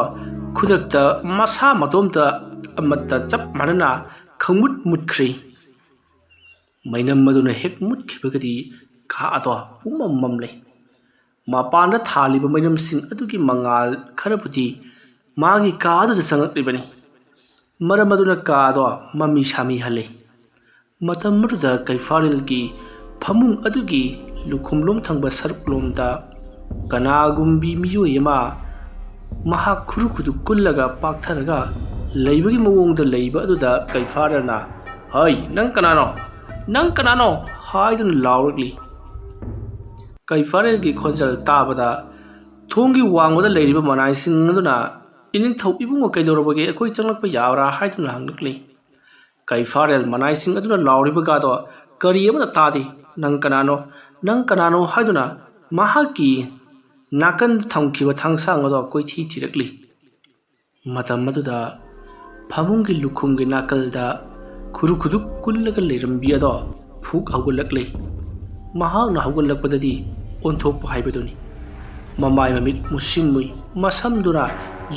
ꯈꯨꯗꯛꯇ ꯃꯁꯥ ꯃꯇꯣꯝꯇ ꯑꯃꯠꯇ ꯆꯞ ꯃꯥꯟꯅꯅ ꯈꯪꯃꯨꯠ ꯃꯨꯠꯈ꯭ꯔꯤ꯫ ꯃꯩꯅꯝ ꯑꯗꯨꯅ ꯍꯦꯛ ꯃꯨꯠꯈꯤꯕꯒꯗꯤ ꯀꯥ ꯑꯗꯣ ꯄꯨꯝꯃꯝ ꯃꯝꯂꯦ꯫ ꯃꯄꯥꯟꯗ ꯊꯥꯜꯂꯤꯕ ꯃꯩꯅꯝꯁꯤꯡ ꯑꯗꯨꯒꯤ ꯃꯉꯥꯜ ꯈꯔꯕꯨꯗꯤ ꯃꯥꯒꯤ ꯀꯥ ꯑꯗꯨꯗ ꯆꯪꯂꯛꯂꯤꯕꯅꯤ꯫ ꯃꯔꯝ ꯑꯗꯨꯅ ꯀꯥ ꯑꯗꯣ ꯃꯃꯤ ꯁꯥꯃꯤ ꯍꯜꯂꯤ꯫ ꯃꯇꯝ ꯑꯗꯨꯗ ꯀꯩꯐꯥꯔꯦꯜꯒꯤ ꯐꯃꯨꯡ ꯑꯗꯨꯒꯤ ꯂꯨꯈꯨꯝꯂꯣꯝ ꯊꯪꯕ ꯁꯔꯨꯛꯂꯣꯝꯗ ꯀꯅꯥꯒꯨꯝꯕꯤ ꯃꯤꯑꯣꯏ ꯑꯃ ꯃꯍꯥꯛ ꯈꯨꯔꯨ ꯈꯨꯗꯨ ꯀꯨꯜꯂꯒ ꯄꯥꯛꯊꯔꯒ ꯂꯩꯕꯒꯤ ꯃꯑꯣꯡꯗ ꯂꯩꯕ ꯑꯗꯨꯗ ꯀꯩꯐꯥꯔꯦꯜꯅ, "ꯍꯩ, ꯅꯪ ꯀꯅꯥꯅꯣ? ꯅꯪ ꯀꯅꯥꯅꯣ?" ꯍꯥꯏꯗꯨꯅ ꯂꯥꯎꯔꯛꯂꯤ꯫ ꯀꯩꯐꯥꯔꯦꯜꯒꯤ ꯈꯣꯟꯖꯦꯜ ꯇꯥꯕꯗ ꯊꯣꯡꯒꯤ ꯋꯥꯡꯃꯗ ꯂꯩꯔꯤꯕ ꯃꯅꯥꯏꯁꯤꯡ ꯑꯗꯨꯅ, "ꯏꯅꯤꯡꯊꯧ ꯏꯕꯨꯡꯉꯣ, ꯀꯩꯗꯧꯔꯕꯒꯦ? ꯑꯩꯈꯣꯏ ꯆꯪꯂꯛꯄ ꯌꯥꯕ꯭ꯔꯥ?" ꯍꯥꯏꯗꯨꯅ ꯍꯪꯂꯛꯂꯤ꯫ ꯀꯩꯐꯥꯔꯦꯜ ꯃꯅꯥꯏꯁꯤꯡ ꯑꯗꯨꯅ ꯂꯥꯎꯔꯤꯕꯒꯗꯣ ꯀꯔꯤ ꯑꯃꯠꯇ ꯇꯥꯗꯦ꯫ "ꯅꯪ ꯀꯅꯥꯅꯣ? ꯅꯪ ꯀꯅꯥꯅꯣ?" ꯍꯥꯏꯗꯨꯅ ꯃꯍꯥꯛꯀꯤ ꯅꯥꯀꯟꯗ ꯊꯝꯈꯤꯕ ꯊꯥꯡꯁꯥꯡ ꯑꯗꯣ ꯀꯣꯏꯊꯤ ꯊꯤꯔꯛꯂꯤ꯫ ꯃꯇꯝ ꯑꯗꯨꯗ ꯐꯃꯨꯡꯒꯤ ꯂꯨꯈꯨꯝꯒꯤ ꯅꯥꯀꯜꯗ ꯈꯨꯔꯨ ꯈꯨꯗꯨꯛ ꯀꯨꯜꯂꯒ ꯂꯩꯔꯝꯕꯤ ꯑꯗꯣ ꯐꯨꯛ ꯍꯧꯒꯠꯂꯛꯂꯤ꯫ ꯃꯍꯥꯛꯅ ꯍꯧꯒꯠꯂꯛꯄꯗꯗꯤ ꯑꯣꯟꯊꯣꯛꯄ ꯍꯥꯏꯕꯗꯨꯅꯤ꯫ ꯃꯃꯥꯏ ꯃꯃꯤꯠ ꯃꯨꯁꯤꯟ ꯃꯨꯏ, ꯃꯁꯝꯗꯨꯅ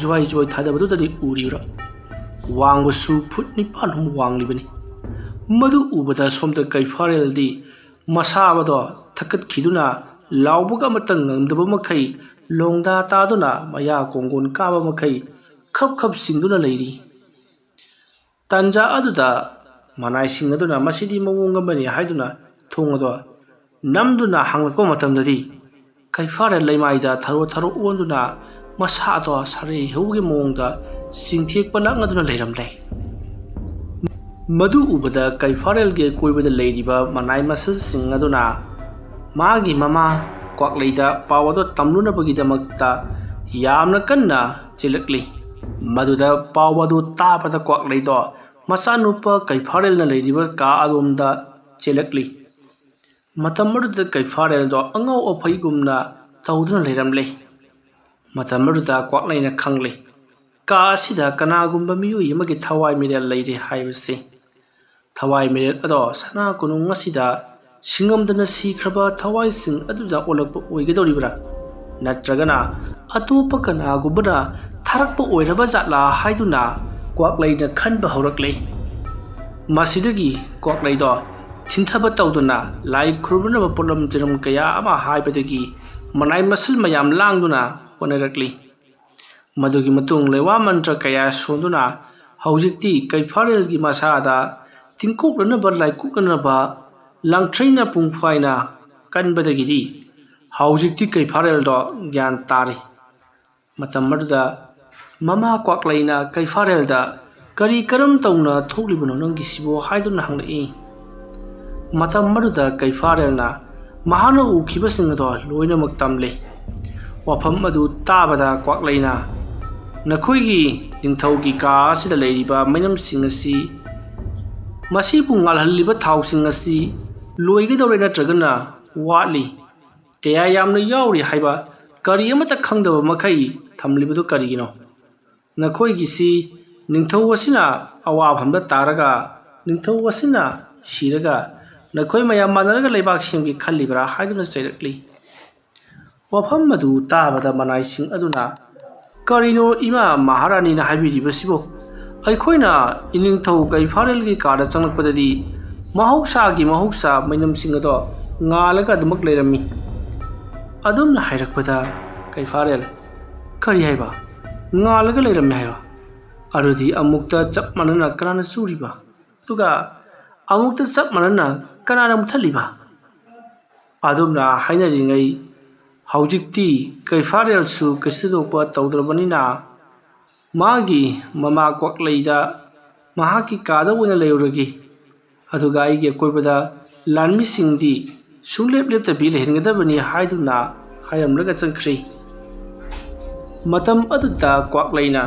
ꯖ꯭ꯋꯥꯏ ꯖ꯭ꯋꯥꯏ ꯊꯥꯗꯕꯗꯨꯗꯗꯤ ꯎꯔꯤꯕ꯭ꯔꯥ? ꯋꯥꯡꯕꯁꯨ ꯐꯨꯠ ꯅꯤꯄꯥꯜ ꯍꯨꯝ ꯋꯥꯡꯂꯤꯕꯅꯤ꯫ ꯃꯗꯨ ꯎꯕꯗ ꯁꯣꯝꯗ ꯀꯩꯐꯥꯔꯦꯜꯗꯤ ꯃꯁꯥꯕꯗꯣ ꯊꯛꯀꯠꯈꯤꯗꯨꯅ ꯂꯥꯎꯕꯒ ꯑꯃꯠꯇ ꯉꯝꯗꯕ ꯃꯈꯩ ꯂꯣꯡꯗꯥ ꯇꯥꯗꯨꯅ ꯃꯌꯥ ꯀꯣꯡꯒꯣꯟ ꯀꯥꯕ ꯃꯈꯩ ꯈꯞ ꯈꯞ ꯆꯤꯡꯗꯨꯅ ꯂꯩꯔꯤ꯫ ꯇꯥꯟꯖꯥ ꯑꯗꯨꯗ ꯃꯅꯥꯏꯁꯤꯡ ꯑꯗꯨꯅ ꯃꯁꯤꯗꯤ ꯃꯑꯣꯡ ꯑꯃꯅꯤ ꯍꯥꯏꯗꯨꯅ ꯊꯣꯡ ꯑꯗꯣ ꯅꯝꯗꯨꯅ ꯍꯥꯡꯂꯛꯄ ꯃꯇꯝꯗꯗꯤ ꯀꯩꯐꯥꯔꯦꯜ ꯂꯩꯃꯥꯏꯗ ꯊꯔꯣ ꯊꯔꯣ ꯑꯣꯟꯗꯨꯅ ꯃꯁꯥꯗꯣ ꯁꯥꯔꯩ ꯍꯧꯒꯤ ꯃꯑꯣꯡꯗ ꯆꯤꯡꯊꯦꯛꯄ ꯂꯥꯛꯅꯗꯨꯅ ꯂꯩꯔꯝꯂꯦ꯫ ꯃꯗꯨ ꯎꯕꯗ ꯀꯩꯐꯥꯔꯦꯜꯒꯤ ꯑꯀꯣꯏꯕꯗ ꯂꯩꯔꯤꯕ ꯃꯅꯥꯏ ꯃꯁꯜꯁꯤꯡ ꯑꯗꯨꯅ ꯃꯥꯒꯤ ꯃꯃꯥ ꯀ꯭ꯋꯥꯛꯂꯩꯗ ꯄꯥꯎ ꯑꯗꯨ ꯇꯝꯂꯨꯅꯕꯒꯤꯗꯃꯛꯇ ꯌꯥꯝꯅ ꯀꯟꯅ ꯆꯦꯜꯂꯛꯂꯤ꯫ ꯃꯗꯨꯗ ꯄꯥꯎ ꯑꯗꯨ ꯇꯥꯕꯗ ꯀ꯭ꯋꯥꯛꯂꯩꯗꯣ ꯃꯆꯥꯅꯨꯄꯥ ꯀꯩꯐꯥꯔꯦꯜꯅ ꯂꯩꯔꯤꯕ ꯀꯥ ꯑꯗꯣꯝꯗ ꯆꯦꯜꯂꯛꯂꯤ꯫ ꯃꯇꯝ ꯑꯗꯨꯗ ꯀꯩꯐꯥꯔꯦꯜꯗꯣ ꯑꯉꯥꯎ ꯑꯐꯩꯒꯨꯝꯅ ꯇꯧꯗꯨꯅ ꯂꯩꯔꯝꯂꯦ꯫ ꯃꯇꯝ ꯑꯗꯨꯗ ꯀ꯭ꯋꯥꯛꯂꯩꯅ ꯈꯪꯂꯦ, ꯀꯥ ꯑꯁꯤꯗ ꯀꯅꯥꯒꯨꯝꯕ ꯃꯤꯑꯣꯏ ꯑꯃꯒꯤ ꯊꯋꯥꯏ ꯃꯤꯔꯦꯜ ꯂꯩꯔꯦ ꯍꯥꯏꯕꯁꯤ꯫ ꯊꯋꯥꯏ ꯃꯤꯔꯦꯜ ꯑꯗꯣ ꯁꯅꯥ ꯀꯣꯅꯨꯡ ꯑꯁꯤꯗ ꯁꯤꯡꯉꯝꯗꯅ ꯁꯤꯈ꯭ꯔꯕ ꯊꯋꯥꯏꯁꯤꯡ ꯑꯗꯨꯗ ꯑꯣꯜꯂꯛꯄ ꯑꯣꯏꯒꯗꯧꯔꯤꯕ꯭ꯔꯥ? ꯅꯠꯇ꯭ꯔꯒꯅ ꯑꯇꯣꯞꯄ ꯀꯅꯥꯒꯨꯝꯕꯅ ꯊꯥꯔꯛꯄ ꯑꯣꯏꯔꯕ ꯖꯥꯠꯂꯥ ꯍꯥꯏꯗꯨꯅ ꯀ꯭ꯋꯥꯛꯂꯩꯅ ꯈꯟꯕ ꯍꯧꯔꯛꯂꯦ꯫ ꯃꯁꯤꯗꯒꯤ ꯀ꯭ꯋꯥꯛꯂꯩꯗꯣ ꯊꯤꯟꯊꯕ ꯇꯧꯗꯨꯅ ꯂꯥꯏ ꯈꯨꯔꯨꯝꯅꯕ ꯄꯣꯠꯂꯝ ꯆꯩꯔꯝ ꯀꯌꯥ ꯑꯃ ꯍꯥꯏꯕꯗꯒꯤ ꯃꯅꯥꯏ ꯃꯁꯜ ꯃꯌꯥꯝ ꯂꯥꯡꯗꯨꯅ ꯍꯣꯠꯅꯔꯛꯂꯤ꯫ ꯃꯗꯨꯒꯤ ꯃꯇꯨꯡ ꯂꯩꯋꯥ ꯃꯟꯇ꯭ꯔ ꯀꯌꯥ ꯁꯣꯟꯗꯨꯅ ꯍꯧꯖꯤꯛꯇꯤ ꯀꯩꯐꯥꯔꯦꯜꯒꯤ ꯃꯁꯥꯗ ꯇꯤꯡꯀꯣꯛꯅꯅꯕ ꯂꯥꯏꯀꯣꯛꯅꯅꯕ ꯂꯥꯡꯊ꯭ꯔꯩꯅ ꯄꯨꯡꯐꯥꯏꯅ ꯀꯟꯕꯗꯒꯤꯗꯤ ꯍꯧꯖꯤꯛꯇꯤ ꯀꯩꯐꯥꯔꯦꯜꯗꯣ ꯒ꯭ꯌꯥꯟ ꯇꯥꯔꯤ꯫ ꯃꯇꯝ ꯑꯗꯨꯗ ꯃꯃꯥ ꯀ꯭ꯋꯥꯛꯂꯩꯅ ꯀꯩꯐꯥꯔꯦꯜꯗ, "ꯀꯔꯤ ꯀꯔꯝ ꯇꯧꯅ ꯊꯣꯛꯂꯤꯕꯅꯣ ꯅꯪꯒꯤꯁꯤꯕꯣ?" ꯍꯥꯏꯗꯨꯅ ꯍꯪꯂꯛꯏ꯫ ꯃꯇꯝ ꯑꯗꯨꯗ ꯀꯩꯐꯥꯔꯦꯜꯅ ꯃꯍꯥꯛꯅ ꯎꯈꯤꯕꯁꯤꯡ ꯑꯗꯣ ꯂꯣꯏꯅꯃꯛ ꯇꯝꯂꯦ꯫ ꯋꯥꯐꯝ ꯑꯗꯨ ꯇꯥꯕꯗ ꯀ꯭ꯋꯥꯛꯂꯩꯅ, "ꯅꯈꯣꯏꯒꯤ ꯅꯤꯡꯊꯧꯒꯤ ꯀꯥ ꯑꯁꯤꯗ ꯂꯩꯔꯤꯕ ꯃꯩꯅꯝꯁꯤꯡ ꯑꯁꯤ, ꯃꯁꯤꯕꯨ ꯉꯥꯜꯍꯜꯂꯤꯕ ꯊꯥꯎꯁꯤꯡ ꯑꯁꯤ ꯂꯣꯏꯒꯗꯧꯔꯦ ꯅꯠꯇ꯭ꯔꯒꯅ ꯋꯥꯠꯂꯤ? ꯀꯌꯥ ꯌꯥꯝꯅ ꯌꯥꯎꯔꯤ ꯍꯥꯏꯕ ꯀꯔꯤ ꯑꯃꯠꯇ ꯈꯪꯗꯕ ꯃꯈꯩ ꯊꯝꯂꯤꯕꯗꯨ ꯀꯔꯤꯒꯤꯅꯣ? ꯅꯈꯣꯏꯒꯤꯁꯤ ꯅꯤꯡꯊꯧ ꯑꯁꯤꯅ ꯑꯋꯥꯐꯝꯗ ꯇꯥꯔꯒ, ꯅꯤꯡꯊꯧ ꯑꯁꯤꯅ ꯁꯤꯔꯒ, ꯅꯈꯣꯏ ꯃꯌꯥꯝ ꯃꯥꯟꯅꯔꯒ ꯂꯩꯕꯥꯛ ꯁꯦꯝꯒꯦ ꯈꯜꯂꯤꯕ꯭ꯔꯥ?" ꯍꯥꯏꯗꯨꯅ ꯆꯩꯔꯛꯂꯤ꯫ ꯋꯥꯐꯝ ꯑꯗꯨ ꯇꯥꯕꯗ ꯃꯅꯥꯏꯁꯤꯡ ꯑꯗꯨꯅ, "ꯀꯔꯤꯅꯣ ꯏꯃꯥ ꯃꯍꯥꯔꯥꯅꯤꯅ ꯍꯥꯏꯕꯤꯔꯤꯕꯁꯤꯕꯨ? ꯑꯩꯈꯣꯏꯅ ꯏꯅꯤꯡꯊꯧ ꯀꯩꯐꯥꯔꯦꯜꯒꯤ ꯀꯥꯗ ꯆꯪꯂꯛꯄꯗꯗꯤ ꯃꯍꯧꯁꯥꯒꯤ ꯃꯍꯧꯁꯥ ꯃꯩꯅꯝꯁꯤꯡ ꯑꯗꯣ ꯉꯥꯜꯂꯒ ꯑꯗꯨꯃꯛ ꯂꯩꯔꯝꯃꯤ꯫ ꯑꯗꯨꯝꯅ ꯍꯥꯏꯔꯛꯄꯗ ꯀꯩꯐꯥꯔꯦꯜ, "ꯀꯔꯤ ꯍꯥꯏꯕ? ꯉꯥꯜꯂꯒ ꯂꯩꯔꯝꯃꯤ ꯍꯥꯏꯕ? ꯑꯗꯨꯗꯤ ꯑꯃꯨꯛꯇ ꯆꯞ ꯃꯥꯟꯅꯅ ꯀꯅꯥꯅ ꯆꯨꯔꯤꯕ? ꯑꯗꯨꯒ ꯑꯃꯨꯛꯇ ꯆꯞ ꯃꯥꯟꯅꯅ ꯀꯅꯥꯅ ꯃꯨꯊꯠꯂꯤꯕ?" ꯑꯗꯨꯝꯅ ꯍꯥꯏꯅꯔꯤꯉꯩ ꯍꯧꯖꯤꯛꯇꯤ ꯀꯩꯐꯥꯔꯦꯜꯁꯨ ꯀꯩꯁꯨ ꯊꯣꯏꯗꯣꯛꯄ ꯇꯧꯗ꯭ꯔꯕꯅꯤꯅ ꯃꯥꯒꯤ ꯃꯃꯥ ꯀ꯭ꯋꯥꯛꯂꯩꯗ ꯃꯍꯥꯛꯀꯤ ꯀꯥꯗ ꯑꯣꯏꯅ ꯂꯩꯔꯨꯔꯒꯦ, ꯑꯗꯨꯒ ꯑꯩꯒꯤ ꯑꯀꯣꯏꯕꯗ ꯂꯥꯟꯃꯤꯁꯤꯡꯗꯤ ꯁꯨꯡꯂꯦꯞ ꯂꯦꯞꯇꯕꯤ ꯂꯩꯍꯟꯒꯗꯕꯅꯤ ꯍꯥꯏꯗꯨꯅ ꯍꯥꯏꯔꯝꯂꯒ ꯆꯠꯈ꯭ꯔꯦ꯫ ꯃꯇꯝ ꯑꯗꯨꯗ ꯀ꯭ꯋꯥꯛꯂꯩꯅ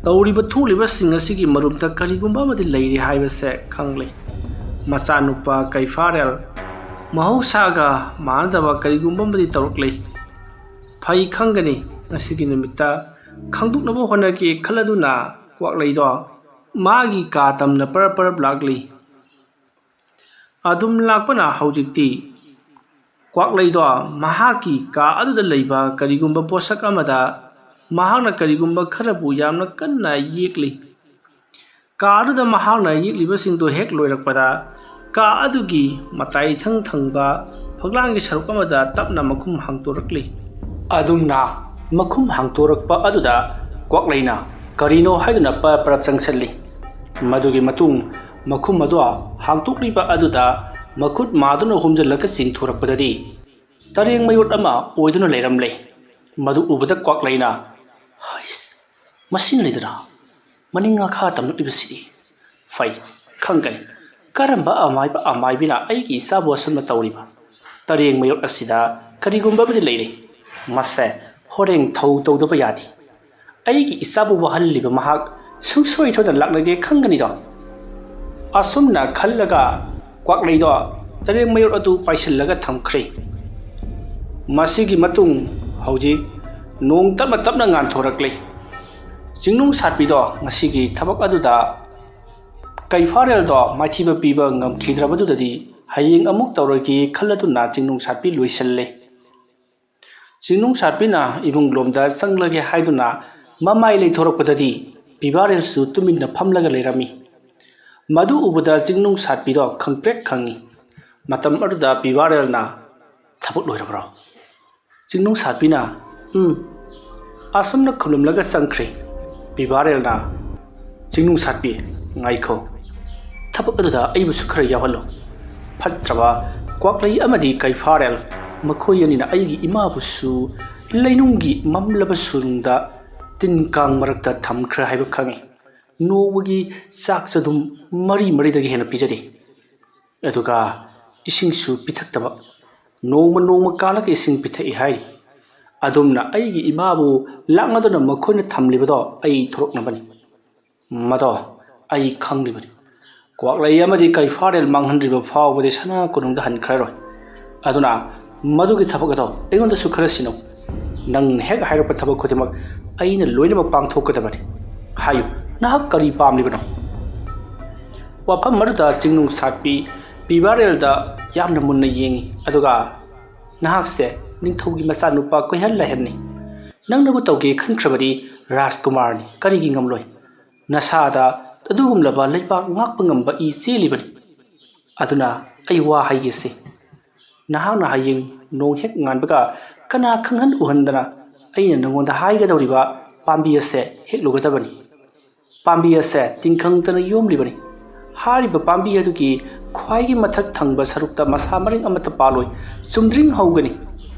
ꯇꯧꯔꯤꯕ ꯊꯣꯛꯂꯤꯕꯁꯤꯡ ꯑꯁꯤꯒꯤ ꯃꯔꯨꯝꯗ ꯀꯔꯤꯒꯨꯝꯕ ꯑꯃꯗꯤ ꯂꯩꯔꯦ ꯍꯥꯏꯕꯁꯦ ꯈꯪꯂꯦ꯫ ꯃꯆꯥꯅꯨꯄꯥ ꯀꯩꯐꯥꯔꯦꯜ ꯃꯍꯧꯁꯥꯒ ꯃꯥꯟꯅꯗꯕ ꯀꯔꯤꯒꯨꯝꯕ ꯑꯃꯗꯤ ꯇꯧꯔꯛꯂꯦ꯫ ꯐꯩ ꯈꯪꯒꯅꯤ, ꯉꯁꯤꯒꯤ ꯅꯨꯃꯤꯠꯇ ꯈꯪꯗꯣꯛꯅꯕ ꯍꯣꯠꯅꯒꯦ ꯈꯜꯂꯗꯨꯅ ꯀ꯭ꯋꯥꯛꯂꯩꯗꯣ ꯃꯥꯒꯤ ꯀꯥ ꯇꯝꯅ ꯄꯔꯞ ꯄꯔꯞ ꯂꯥꯛꯂꯤ꯫ ꯑꯗꯨꯝ ꯂꯥꯛꯄꯅ ꯍꯧꯖꯤꯛꯇꯤ ꯀ꯭ꯋꯥꯛꯂꯩꯗꯣ ꯃꯍꯥꯛꯀꯤ ꯀꯥ ꯑꯗꯨꯗ ꯂꯩꯕ ꯀꯔꯤꯒꯨꯝꯕ ꯄꯣꯠꯁꯛ ꯑꯃꯗ ꯃꯍꯥꯛꯅ ꯀꯔꯤꯒꯨꯝꯕ ꯈꯔꯕꯨ ꯌꯥꯝꯅ ꯀꯟꯅ ꯌꯦꯛꯂꯤ꯫ ꯀꯥ ꯑꯗꯨꯗ ꯃꯍꯥꯛꯅ ꯌꯦꯛꯂꯤꯕꯁꯤꯡꯗꯨ ꯍꯦꯛ ꯂꯣꯏꯔꯛꯄꯗ ꯀꯥ ꯑꯗꯨꯒꯤ ꯃꯇꯥꯏ ꯏꯊꯪ ꯊꯪꯕ ꯐꯛꯂꯥꯡꯒꯤ ꯁꯔꯨꯛ ꯑꯃꯗ ꯇꯞꯅ ꯃꯈꯨꯝ ꯍꯥꯡꯗꯣꯔꯛꯂꯤ꯫ ꯑꯗꯨꯝꯅ ꯃꯈꯨꯝ ꯍꯥꯡꯗꯣꯔꯛꯄ ꯑꯗꯨꯗ ꯀ꯭ꯋꯥꯛꯂꯩꯅ ꯀꯔꯤꯅꯣ ꯍꯥꯏꯗꯨꯅ ꯄꯔꯞ ꯄꯔꯞ ꯆꯪꯁꯤꯜꯂꯤ꯫ ꯃꯗꯨꯒꯤ ꯃꯇꯨꯡ ꯃꯈꯨꯝ ꯑꯗꯨ ꯍꯥꯡꯗꯣꯛꯂꯤꯕ ꯑꯗꯨꯗ ꯃꯈꯨꯠ ꯃꯥꯗꯨꯅ ꯍꯨꯝꯖꯤꯜꯂꯒ ꯆꯤꯡꯊꯣꯔꯛꯄꯗꯗꯤ ꯇꯔꯦꯡ ꯃꯌꯣꯠ ꯑꯃ ꯑꯣꯏꯗꯨꯅ ꯂꯩꯔꯝꯂꯦ꯫ ꯃꯗꯨ ꯎꯕꯗ ꯀ꯭ꯋꯥꯛꯂꯩꯅ, "ꯍꯩꯁ, ꯃꯁꯤꯅꯅꯤꯗꯅ ꯃꯅꯤꯡ ꯃꯈꯥ ꯇꯝꯂꯛꯂꯤꯕꯁꯤꯗꯤ꯫ ꯐꯩ, ꯈꯪꯒꯅꯤ꯫ ꯀꯔꯝꯕ ꯑꯃꯥꯏꯕ ꯑꯃꯥꯏꯕꯤꯅ ꯑꯩꯒꯤ ꯏꯆꯥꯕꯨ ꯑꯁꯨꯝꯅ ꯇꯧꯔꯤꯕ? ꯇꯔꯦꯡ ꯃꯌꯣꯠ ꯑꯁꯤꯗ ꯀꯔꯤꯒꯨꯝꯕ ꯑꯃꯗꯤ ꯂꯩꯔꯦ꯫ ꯃꯁꯦ ꯍꯣꯔꯦꯟ ꯊꯧ ꯇꯧꯗꯕ ꯌꯥꯗꯦ꯫ ꯑꯩꯒꯤ ꯏꯆꯥꯕꯨ ꯋꯥꯍꯜꯂꯤꯕ ꯃꯍꯥꯛ ꯁꯨꯡꯁꯣꯏ ꯁꯣꯏꯗꯅ ꯂꯥꯛꯅꯒꯦ ꯈꯪꯒꯅꯤꯗꯣ?" ꯑꯁꯨꯝꯅ ꯈꯜꯂꯒ ꯀ꯭ꯋꯥꯛꯂꯩꯗꯣ ꯇꯔꯦꯡ ꯃꯌꯣꯠ ꯑꯗꯨ ꯄꯥꯏꯁꯤꯜꯂꯒ ꯊꯝꯈ꯭ꯔꯦ꯫ ꯃꯁꯤꯒꯤ ꯃꯇꯨꯡ ꯍꯧꯖꯤꯛ ꯅꯣꯡ ꯇꯞꯅ ꯇꯞꯅ ꯉꯥꯟꯊꯣꯔꯛꯂꯦ꯫ ꯆꯤꯡꯅꯨꯡ ꯁꯥꯠꯄꯤꯗꯣ ꯉꯁꯤꯒꯤ ꯊꯕꯛ ꯑꯗꯨꯗ ꯀꯩꯐꯥꯔꯦꯜꯗꯣ ꯃꯥꯏꯊꯤꯕ ꯄꯤꯕ ꯉꯝꯈꯤꯗ꯭ꯔꯕꯗꯨꯗꯗꯤ ꯍꯌꯦꯡ ꯑꯃꯨꯛ ꯇꯧꯔꯒꯦ ꯈꯜꯂꯗꯨꯅ ꯆꯤꯡꯅꯨꯡ ꯁꯥꯠꯄꯤ ꯂꯣꯏꯁꯤꯜꯂꯦ꯫ ꯆꯤꯡꯅꯨꯡ ꯁꯥꯠꯄꯤꯅ ꯏꯃꯨꯡ ꯂꯣꯝꯗ ꯆꯪꯂꯒꯦ ꯍꯥꯏꯗꯨꯅ ꯃꯃꯥꯏ ꯂꯩꯊꯣꯔꯛꯄꯗꯗꯤ ꯄꯤꯕꯥꯔꯦꯜꯁꯨ ꯇꯨꯃꯤꯟꯅ ꯐꯝꯂꯒ ꯂꯩꯔꯝꯃꯤ꯫ ꯃꯗꯨ ꯎꯕꯗ ꯆꯤꯡꯅꯨꯡ ꯁꯥꯠꯄꯤꯗꯣ ꯈꯪꯄ꯭ꯔꯦꯛ ꯈꯪꯉꯤ꯫ ꯃꯇꯝ ꯑꯗꯨꯗ ꯄꯤꯕꯥꯔꯦꯜꯅ, "ꯊꯕꯛ ꯂꯣꯏꯔꯕ꯭ꯔꯣ?" ꯆꯤꯡꯅꯨꯡ ꯁꯥꯠꯄꯤꯅ, "ꯎꯝ" ꯑꯁꯨꯝꯅ ꯈꯨꯝꯂꯝꯂꯒ ꯆꯪꯈ꯭ꯔꯦ꯫ ꯄꯤꯕꯥꯔꯦꯜꯅ, "ꯆꯤꯡꯅꯨꯡ ꯁꯥꯠꯄꯤ, ꯉꯥꯏꯈꯣ꯫ ꯊꯕꯛ ꯑꯗꯨꯗ ꯑꯩꯕꯨꯁꯨ ꯈꯔ ꯌꯥꯎꯍꯜꯂꯣ꯫" ꯐꯠꯇ꯭ꯔꯕ ꯀ꯭ꯋꯥꯛꯂꯩ ꯑꯃꯗꯤ ꯀꯩꯐꯥꯔꯦꯜ, ꯃꯈꯣꯏ ꯑꯅꯤꯅ ꯑꯩꯒꯤ ꯏꯃꯥꯕꯨꯁꯨ ꯂꯩꯅꯨꯡꯒꯤ ꯃꯝꯂꯕ ꯁꯨꯔꯨꯡꯗ ꯇꯤꯟ ꯀꯥꯡ ꯃꯔꯛꯇ ꯊꯝꯈ꯭ꯔꯦ ꯍꯥꯏꯕ ꯈꯪꯉꯤ꯫ ꯅꯣꯡꯃꯒꯤ ꯆꯥꯛ ꯆꯗꯨꯝ ꯃꯔꯤ ꯃꯔꯤꯗꯒꯤ ꯍꯦꯟꯅ ꯄꯤꯖꯗꯦ꯫ ꯑꯗꯨꯒ ꯏꯁꯤꯡꯁꯨ ꯄꯤꯊꯛꯇꯕ꯫ ꯅꯣꯡꯃ ꯅꯣꯡꯃ ꯀꯥꯜꯂꯒ ꯏꯁꯤꯡ ꯄꯤꯊꯛꯏ ꯍꯥꯏꯔꯤ꯫ ꯑꯗꯨꯝꯅ ꯑꯩꯒꯤ ꯏꯃꯥꯕꯨ ꯂꯥꯛꯅꯗꯨꯅ ꯃꯈꯣꯏꯅ ꯊꯝꯂꯤꯕꯗꯣ ꯑꯩ ꯊꯣꯔꯛꯅꯕꯅꯤ꯫ ꯃꯗꯣ ꯑꯩ ꯈꯪꯂꯤꯕꯅꯤ꯫ ꯀ꯭ꯋꯥꯛꯂꯩ ꯑꯃꯗꯤ ꯀꯩꯐꯥꯔꯦꯜ ꯃꯥꯡꯍꯟꯗ꯭ꯔꯤꯕ ꯐꯥꯎꯕꯗꯤ ꯁꯅꯥ ꯀꯣꯅꯨꯡꯗ ꯍꯟꯈ꯭ꯔꯔꯣꯏ꯫ ꯑꯗꯨꯅ ꯃꯗꯨꯒꯤ ꯊꯕꯛ ꯑꯗꯣ ꯑꯩꯉꯣꯟꯗꯁꯨ ꯈꯔ ꯁꯤꯟꯅꯧ꯫ ꯅꯪꯅ ꯍꯦꯛ ꯍꯥꯏꯔꯛꯄ ꯊꯕꯛ ꯈꯨꯗꯤꯡꯃꯛ ꯑꯩꯅ ꯂꯣꯏꯅꯃꯛ ꯄꯥꯡꯊꯣꯛꯀꯗꯕꯅꯤ꯫ ꯍꯥꯏꯌꯨ, ꯅꯍꯥꯛ ꯀꯔꯤ ꯄꯥꯝꯂꯤꯕꯅꯣ? ꯋꯥꯐꯝ ꯑꯗꯨꯗ ꯆꯤꯡꯅꯨꯡ ꯁꯥꯠꯄꯤ ꯄꯤꯕꯥꯔꯦꯜꯗ ꯌꯥꯝꯅ ꯃꯨꯟꯅ ꯌꯦꯡꯉꯤ, ꯑꯗꯨꯒ, "ꯅꯍꯥꯛꯁꯦ ꯅꯤꯡꯊꯧꯒꯤ ꯃꯆꯥꯅꯨꯄꯥ ꯀꯣꯏꯍꯟ ꯂꯥꯏꯍꯟꯅꯤ꯫ ꯅꯪꯅꯕꯨ ꯇꯧꯒꯦ ꯈꯟꯈ꯭ꯔꯕꯗꯤ ꯔꯥꯖꯀꯨꯃꯥꯔꯅꯤ, ꯀꯔꯤꯒꯤ ꯉꯝꯂꯣꯏ? ꯅꯁꯥꯗ ꯑꯗꯨꯒꯨꯝꯂꯕ ꯂꯩꯕꯥꯛ ꯉꯥꯛꯄ ꯉꯝꯕ ꯏ ꯆꯦꯜꯂꯤꯕꯅꯤ꯫ ꯑꯗꯨꯅ ꯑꯩ ꯋꯥ ꯍꯥꯏꯒꯦꯁꯦ꯫ ꯅꯍꯥꯛꯅ ꯍꯌꯦꯡ ꯅꯣꯡ ꯍꯦꯛ ꯉꯥꯟꯕꯒ ꯀꯅꯥ ꯈꯪꯍꯟ ꯎꯍꯟꯗꯅ ꯑꯩꯅ ꯅꯉꯣꯟꯗ ꯍꯥꯏꯒꯗꯧꯔꯤꯕ ꯄꯥꯝꯕꯤ ꯑꯁꯦ ꯍꯦꯛꯂꯨꯒꯗꯕꯅꯤ꯫ ꯄꯥꯝꯕꯤ ꯑꯁꯦ ꯇꯤꯡꯈꯪꯇꯅ ꯌꯣꯝꯂꯤꯕꯅꯤ꯫ ꯍꯥꯏꯔꯤꯕ ꯄꯥꯝꯕꯤ ꯑꯗꯨꯒꯤ ꯈ꯭ꯋꯥꯏꯒꯤ ꯃꯊꯛ ꯊꯪꯕ ꯁꯔꯨꯛꯇ ꯃꯁꯥ ꯃꯔꯦꯡ ꯑꯃꯠꯇ ꯄꯥꯜꯂꯣꯏ, ꯆꯨꯝꯗ꯭ꯔꯤꯡ ꯍꯧꯒꯅꯤ꯫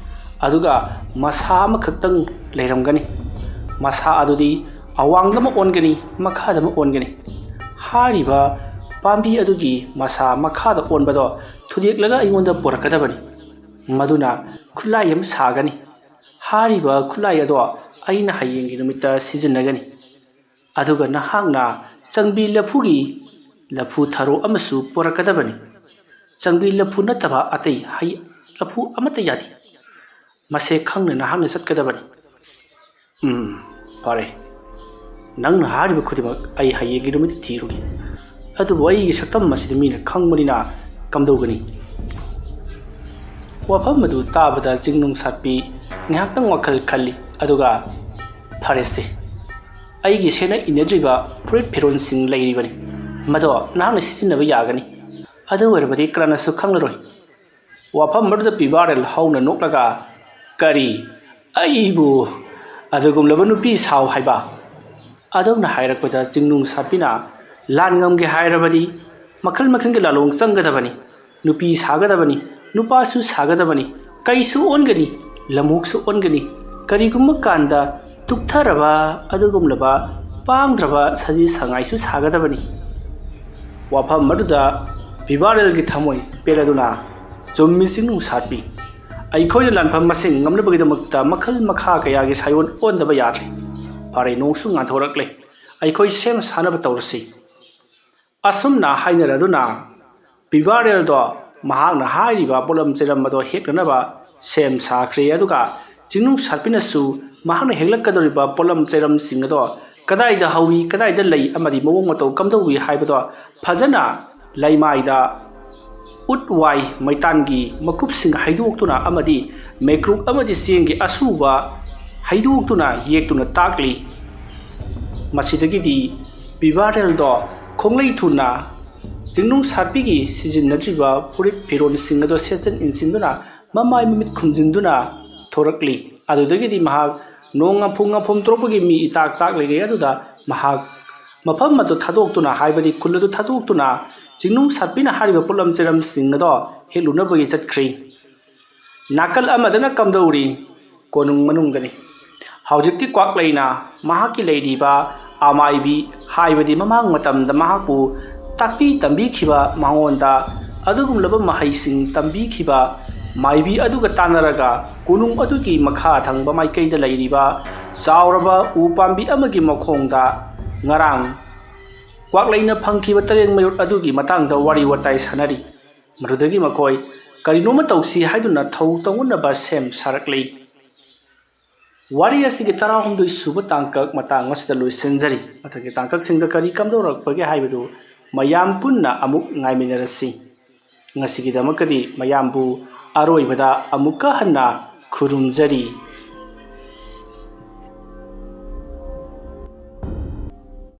ꯑꯗꯨꯒ ꯃꯁꯥ ꯑꯃꯈꯛꯇꯪ ꯂꯩꯔꯝꯒꯅꯤ꯫ ꯃꯁꯥ ꯑꯗꯨꯗꯤ ꯑꯋꯥꯡꯗ ꯑꯃ ꯑꯣꯟꯒꯅꯤ, ꯃꯈꯥꯗ ꯑꯃ ꯑꯣꯟꯒꯅꯤ꯫ ꯍꯥꯏꯔꯤꯕ ꯄꯥꯝꯕꯤ ꯑꯗꯨꯒꯤ ꯃꯁꯥ ꯃꯈꯥꯗ ꯑꯣꯟꯕꯗꯣ ꯊꯨꯗꯦꯛꯂꯒ ꯑꯩꯉꯣꯟꯗ ꯄꯨꯔꯛꯀꯗꯕꯅꯤ꯫ ꯃꯗꯨꯅ ꯈꯨꯠꯂꯥꯏ ꯑꯃ ꯁꯥꯒꯅꯤ꯫ ꯍꯥꯏꯔꯤꯕ ꯈꯨꯠꯂꯥꯏ ꯑꯗꯣ ꯑꯩꯅ ꯍꯌꯦꯡꯒꯤ ꯅꯨꯃꯤꯠꯇ ꯁꯤꯖꯤꯟꯅꯒꯅꯤ꯫ ꯑꯗꯨꯒ ꯅꯍꯥꯛꯅ ꯆꯪꯕꯤ ꯂꯐꯨꯒꯤ ꯂꯐꯨ ꯊꯔꯣ ꯑꯃꯁꯨ ꯄꯨꯔꯛꯀꯗꯕꯅꯤ꯫ ꯆꯪꯕꯤ ꯂꯐꯨ ꯅꯠꯇꯕ ꯑꯇꯩ ꯍꯩ ꯂꯐꯨ ꯑꯃꯠꯇ ꯌꯥꯗꯦ꯫ ꯃꯁꯦ ꯈꯪꯅ ꯅꯍꯥꯛꯅ ꯆꯠꯀꯗꯕꯅꯤ꯫" "ꯎꯝ, ꯐꯔꯦ꯫ ꯅꯪꯅ ꯍꯥꯏꯔꯤꯕ ꯈꯨꯗꯤꯡꯃꯛ ꯑꯩ ꯍꯌꯦꯡꯒꯤ ꯅꯨꯃꯤꯠꯇ ꯊꯤꯔꯨꯒꯦ꯫ ꯑꯗꯨꯕꯨ ꯑꯩꯒꯤ ꯁꯛꯇꯝ ꯑꯁꯤꯗꯤ ꯃꯤꯅ ꯈꯪꯕꯅꯤꯅ ꯀꯝꯗꯧꯒꯅꯤ?" ꯋꯥꯐꯝ ꯑꯗꯨ ꯇꯥꯕꯗ ꯆꯤꯡꯅꯨꯡ ꯁꯥꯠꯄꯤ ꯉꯥꯏꯍꯥꯛꯇꯪ ꯋꯥꯈꯜ ꯈꯜꯂꯤ, ꯑꯗꯨꯒ, "ꯐꯔꯦꯁꯦ, ꯑꯩꯒꯤ ꯁꯦꯠꯅ ꯏꯅꯗ꯭ꯔꯤꯕ ꯐꯨꯔꯤꯠ ꯐꯤꯔꯣꯜꯁꯤꯡ ꯂꯩꯔꯤꯕꯅꯤ꯫ ꯃꯗꯣ ꯅꯍꯥꯛꯅ ꯁꯤꯖꯤꯟꯅꯕ ꯌꯥꯒꯅꯤ꯫ ꯑꯗꯨ ꯑꯣꯏꯔꯕꯗꯤ ꯀꯅꯥꯅꯁꯨ ꯈꯪꯂꯔꯣꯏ꯫ ꯋꯥꯐꯝ ꯑꯗꯨꯗ ꯄꯤꯕꯥꯔꯦꯜ ꯍꯧꯅ ꯅꯣꯛꯂꯒ, "ꯀꯔꯤ? ꯑꯩꯕꯨ ꯑꯗꯨꯒꯨꯝꯂꯕ ꯅꯨꯄꯤ ꯁꯥꯎ ꯍꯥꯏꯕ?" ꯑꯗꯨꯝꯅ ꯍꯥꯏꯔꯛꯄꯗ ꯆꯤꯡꯅꯨꯡ ꯁꯥꯠꯄꯤꯅ, "ꯂꯥꯟ ꯉꯝꯒꯦ ꯍꯥꯏꯔꯕꯗꯤ ꯃꯈꯜ ꯃꯈꯜꯒꯤ ꯂꯥꯂꯣꯡ ꯆꯪꯒꯗꯕꯅꯤ, ꯅꯨꯄꯤ ꯁꯥꯒꯗꯕꯅꯤ, ꯅꯨꯄꯥꯁꯨ ꯁꯥꯒꯗꯕꯅꯤ, ꯀꯩꯁꯨ ꯑꯣꯟꯒꯅꯤ, ꯂꯝꯍꯣꯛꯁꯨ ꯑꯣꯟꯒꯅꯤ꯫ ꯀꯔꯤꯒꯨꯝꯕ ꯀꯥꯟꯗ ꯇꯨꯞꯊꯔꯕ ꯑꯗꯨꯒꯨꯝꯂꯕ ꯄꯥꯡꯗ꯭ꯔꯕ ꯁꯖꯤ ꯁꯉꯥꯏꯁꯨ ꯁꯥꯒꯗꯕꯅꯤ꯫" ꯋꯥꯐꯝ ꯑꯗꯨꯗ ꯄꯤꯕꯥꯔꯦꯜꯒꯤ ꯊꯃꯣꯏ ꯄꯦꯜꯂꯗꯨꯅ, "ꯆꯨꯝꯃꯤ ꯆꯤꯡꯅꯨꯡ ꯁꯥꯠꯄꯤ, ꯑꯩꯈꯣꯏꯅ ꯂꯥꯟꯐꯝ ꯃꯁꯤꯡ ꯉꯝꯅꯕꯒꯤꯗꯃꯛꯇ ꯃꯈꯜ ꯃꯈꯥ ꯀꯌꯥꯒꯤ ꯁꯥꯏꯑꯣꯟ ꯑꯣꯟꯗꯕ ꯌꯥꯗ꯭ꯔꯤ꯫ ꯐꯔꯦ, ꯅꯣꯡꯁꯨ ꯉꯥꯟꯊꯣꯔꯛꯂꯦ, ꯑꯩꯈꯣꯏ ꯁꯦꯝ ꯁꯥꯅꯕ ꯇꯧꯔꯁꯤ꯫" ꯑꯁꯨꯝꯅ ꯍꯥꯏꯅꯔꯗꯨꯅ ꯄꯤꯕꯥꯔꯦꯜꯗꯣ ꯃꯍꯥꯛꯅ ꯍꯥꯏꯔꯤꯕ ꯄꯣꯠꯂꯝ ꯆꯩꯔꯝ ꯑꯗꯣ ꯍꯦꯛꯅꯅꯕ ꯁꯦꯝ ꯁꯥꯈ꯭ꯔꯦ꯫ ꯑꯗꯨꯒ ꯆꯤꯡꯅꯨꯡ ꯁꯥꯠꯄꯤꯅꯁꯨ ꯃꯍꯥꯛꯅ ꯍꯦꯛꯂꯛꯀꯗꯧꯔꯤꯕ ꯄꯣꯠꯂꯝ ꯆꯩꯔꯝꯁꯤꯡ ꯑꯗꯣ ꯀꯗꯥꯏꯗ ꯍꯧꯏ, ꯀꯗꯥꯏꯗ ꯂꯩ ꯑꯃꯗꯤ ꯃꯑꯣꯡ ꯃꯇꯧ ꯀꯝꯗꯧꯏ ꯍꯥꯏꯕꯗꯣ ꯐꯖꯅ ꯂꯩꯃꯥꯏꯗ ꯎꯠ ꯋꯥꯏ ꯃꯩꯇꯥꯟꯒꯤ ꯃꯀꯨꯞꯁꯤꯡ ꯍꯩꯗꯣꯛꯇꯨꯅ ꯑꯃꯗꯤ ꯃꯩꯀ꯭ꯔꯨꯛ ꯑꯃꯗꯤ ꯆꯦꯡꯒꯤ ꯑꯁꯨꯕ ꯍꯩꯗꯣꯛꯇꯨꯅ ꯌꯦꯛꯇꯨꯅ ꯇꯥꯛꯂꯤ꯫ ꯃꯁꯤꯗꯒꯤꯗꯤ ꯄꯤꯕꯥꯔꯦꯜꯗꯣ ꯈꯣꯡꯂꯩ ꯊꯨꯅ ꯆꯤꯡꯅꯨꯡ ꯁꯥꯠꯄꯤꯒꯤ ꯁꯤꯖꯤꯟꯅꯗ꯭ꯔꯤꯕ ꯐꯨꯔꯤꯠ ꯐꯤꯔꯣꯜꯁꯤꯡ ꯑꯗꯣ ꯁꯦꯠꯆꯟ ꯏꯟꯁꯤꯟꯗꯨꯅ ꯃꯃꯥꯏ ꯃꯃꯤꯠ ꯈꯨꯝꯖꯤꯟꯗꯨꯅ ꯊꯣꯔꯛꯂꯤ꯫ ꯑꯗꯨꯗꯒꯤꯗꯤ ꯃꯍꯥꯛ ꯅꯣꯡ ꯉꯝꯐꯨ ꯉꯝꯐꯨꯝ ꯇꯣꯔꯛꯄꯒꯤ ꯃꯤ ꯏꯇꯥꯛ ꯇꯥꯛꯂꯤꯉꯩ ꯑꯗꯨꯗ ꯃꯍꯥꯛ ꯃꯐꯝ ꯑꯗꯨ ꯊꯥꯗꯣꯛꯇꯨꯅ, ꯍꯥꯏꯕꯗꯤ ꯈꯨꯜ ꯑꯗꯨ ꯊꯥꯗꯣꯛꯇꯨꯅ ꯆꯤꯡꯅꯨꯡ ꯁꯥꯠꯄꯤꯅ ꯍꯥꯏꯔꯤꯕ ꯄꯣꯠꯂꯝ ꯆꯩꯔꯝꯁꯤꯡ ꯑꯗꯣ ꯍꯦꯛꯂꯨꯅꯕꯒꯤ ꯆꯠꯈ꯭ꯔꯤ꯫ ꯅꯥꯀꯜ ꯑꯃꯗꯅ ꯀꯝꯗꯧꯔꯤ? ꯀꯣꯅꯨꯡ ꯃꯅꯨꯡꯗꯅꯤ꯫ ꯍꯧꯖꯤꯛꯇꯤ ꯀ꯭ꯋꯥꯛꯂꯩꯅ ꯃꯍꯥꯛꯀꯤ ꯂꯩꯔꯤꯕ ꯑꯃꯥꯏꯕꯤ, ꯍꯥꯏꯕꯗꯤ ꯃꯃꯥꯡ ꯃꯇꯝꯗ ꯃꯍꯥꯛꯄꯨ ꯇꯥꯛꯄꯤ ꯇꯝꯕꯤꯈꯤꯕ, ꯃꯉꯣꯟꯗ ꯑꯗꯨꯒꯨꯝꯂꯕ ꯃꯍꯩꯁꯤꯡ ꯇꯝꯕꯤꯈꯤꯕ ꯃꯥꯏꯕꯤ ꯑꯗꯨꯒ ꯇꯥꯟꯅꯔꯒ ꯀꯣꯅꯨꯡ ꯑꯗꯨꯒꯤ ꯃꯈꯥ ꯊꯪꯕ ꯃꯥꯏꯀꯩꯗ ꯂꯩꯔꯤꯕ ꯆꯥꯎꯔꯕ ꯎ ꯄꯥꯝꯕꯤ ꯑꯃꯒꯤ ꯃꯈꯣꯡꯗ ꯉꯔꯥꯡ ꯀ꯭ꯋꯥꯛꯂꯩꯅ ꯐꯪꯈꯤꯕ ꯇꯔꯦꯡ ꯃꯌꯣꯠ ꯑꯗꯨꯒꯤ ꯃꯇꯥꯡꯗ ꯋꯥꯔꯤ ꯋꯥꯇꯥꯏ ꯁꯥꯟꯅꯔꯤ꯫ ꯃꯗꯨꯗꯒꯤ ꯃꯈꯣꯏ ꯀꯔꯤꯅꯣꯃ ꯇꯧꯁꯤ ꯍꯥꯏꯗꯨꯅ ꯊꯧ ꯇꯧꯅꯅꯕ ꯁꯦꯝ ꯁꯥꯔꯛꯂꯤ꯫ ꯋꯥꯔꯤ ꯑꯁꯤꯒꯤ ꯇꯔꯥꯍꯨꯝꯗꯣꯏ ꯁꯨꯕ ꯇꯥꯡꯀꯛ ꯃꯇꯥꯡ ꯑꯁꯤꯗ ꯂꯣꯏꯁꯤꯟꯖꯔꯤ꯫ ꯃꯊꯪꯒꯤ ꯇꯥꯡꯀꯛꯁꯤꯡꯗ ꯀꯔꯤ ꯀꯝꯗꯧꯔꯛꯄꯒꯦ ꯍꯥꯏꯕꯗꯨ ꯃꯌꯥꯝ ꯄꯨꯟꯅ ꯑꯃꯨꯛ ꯉꯥꯏꯃꯤꯟꯅꯔꯁꯤ꯫ ꯉꯁꯤꯒꯤꯗꯃꯛꯇꯗꯤ ꯃꯌꯥꯝꯕꯨ ꯑꯔꯣꯏꯕꯗ ꯑꯃꯨꯛꯀ ꯍꯟꯅ ꯈꯨꯔꯨꯝꯖꯔꯤ꯫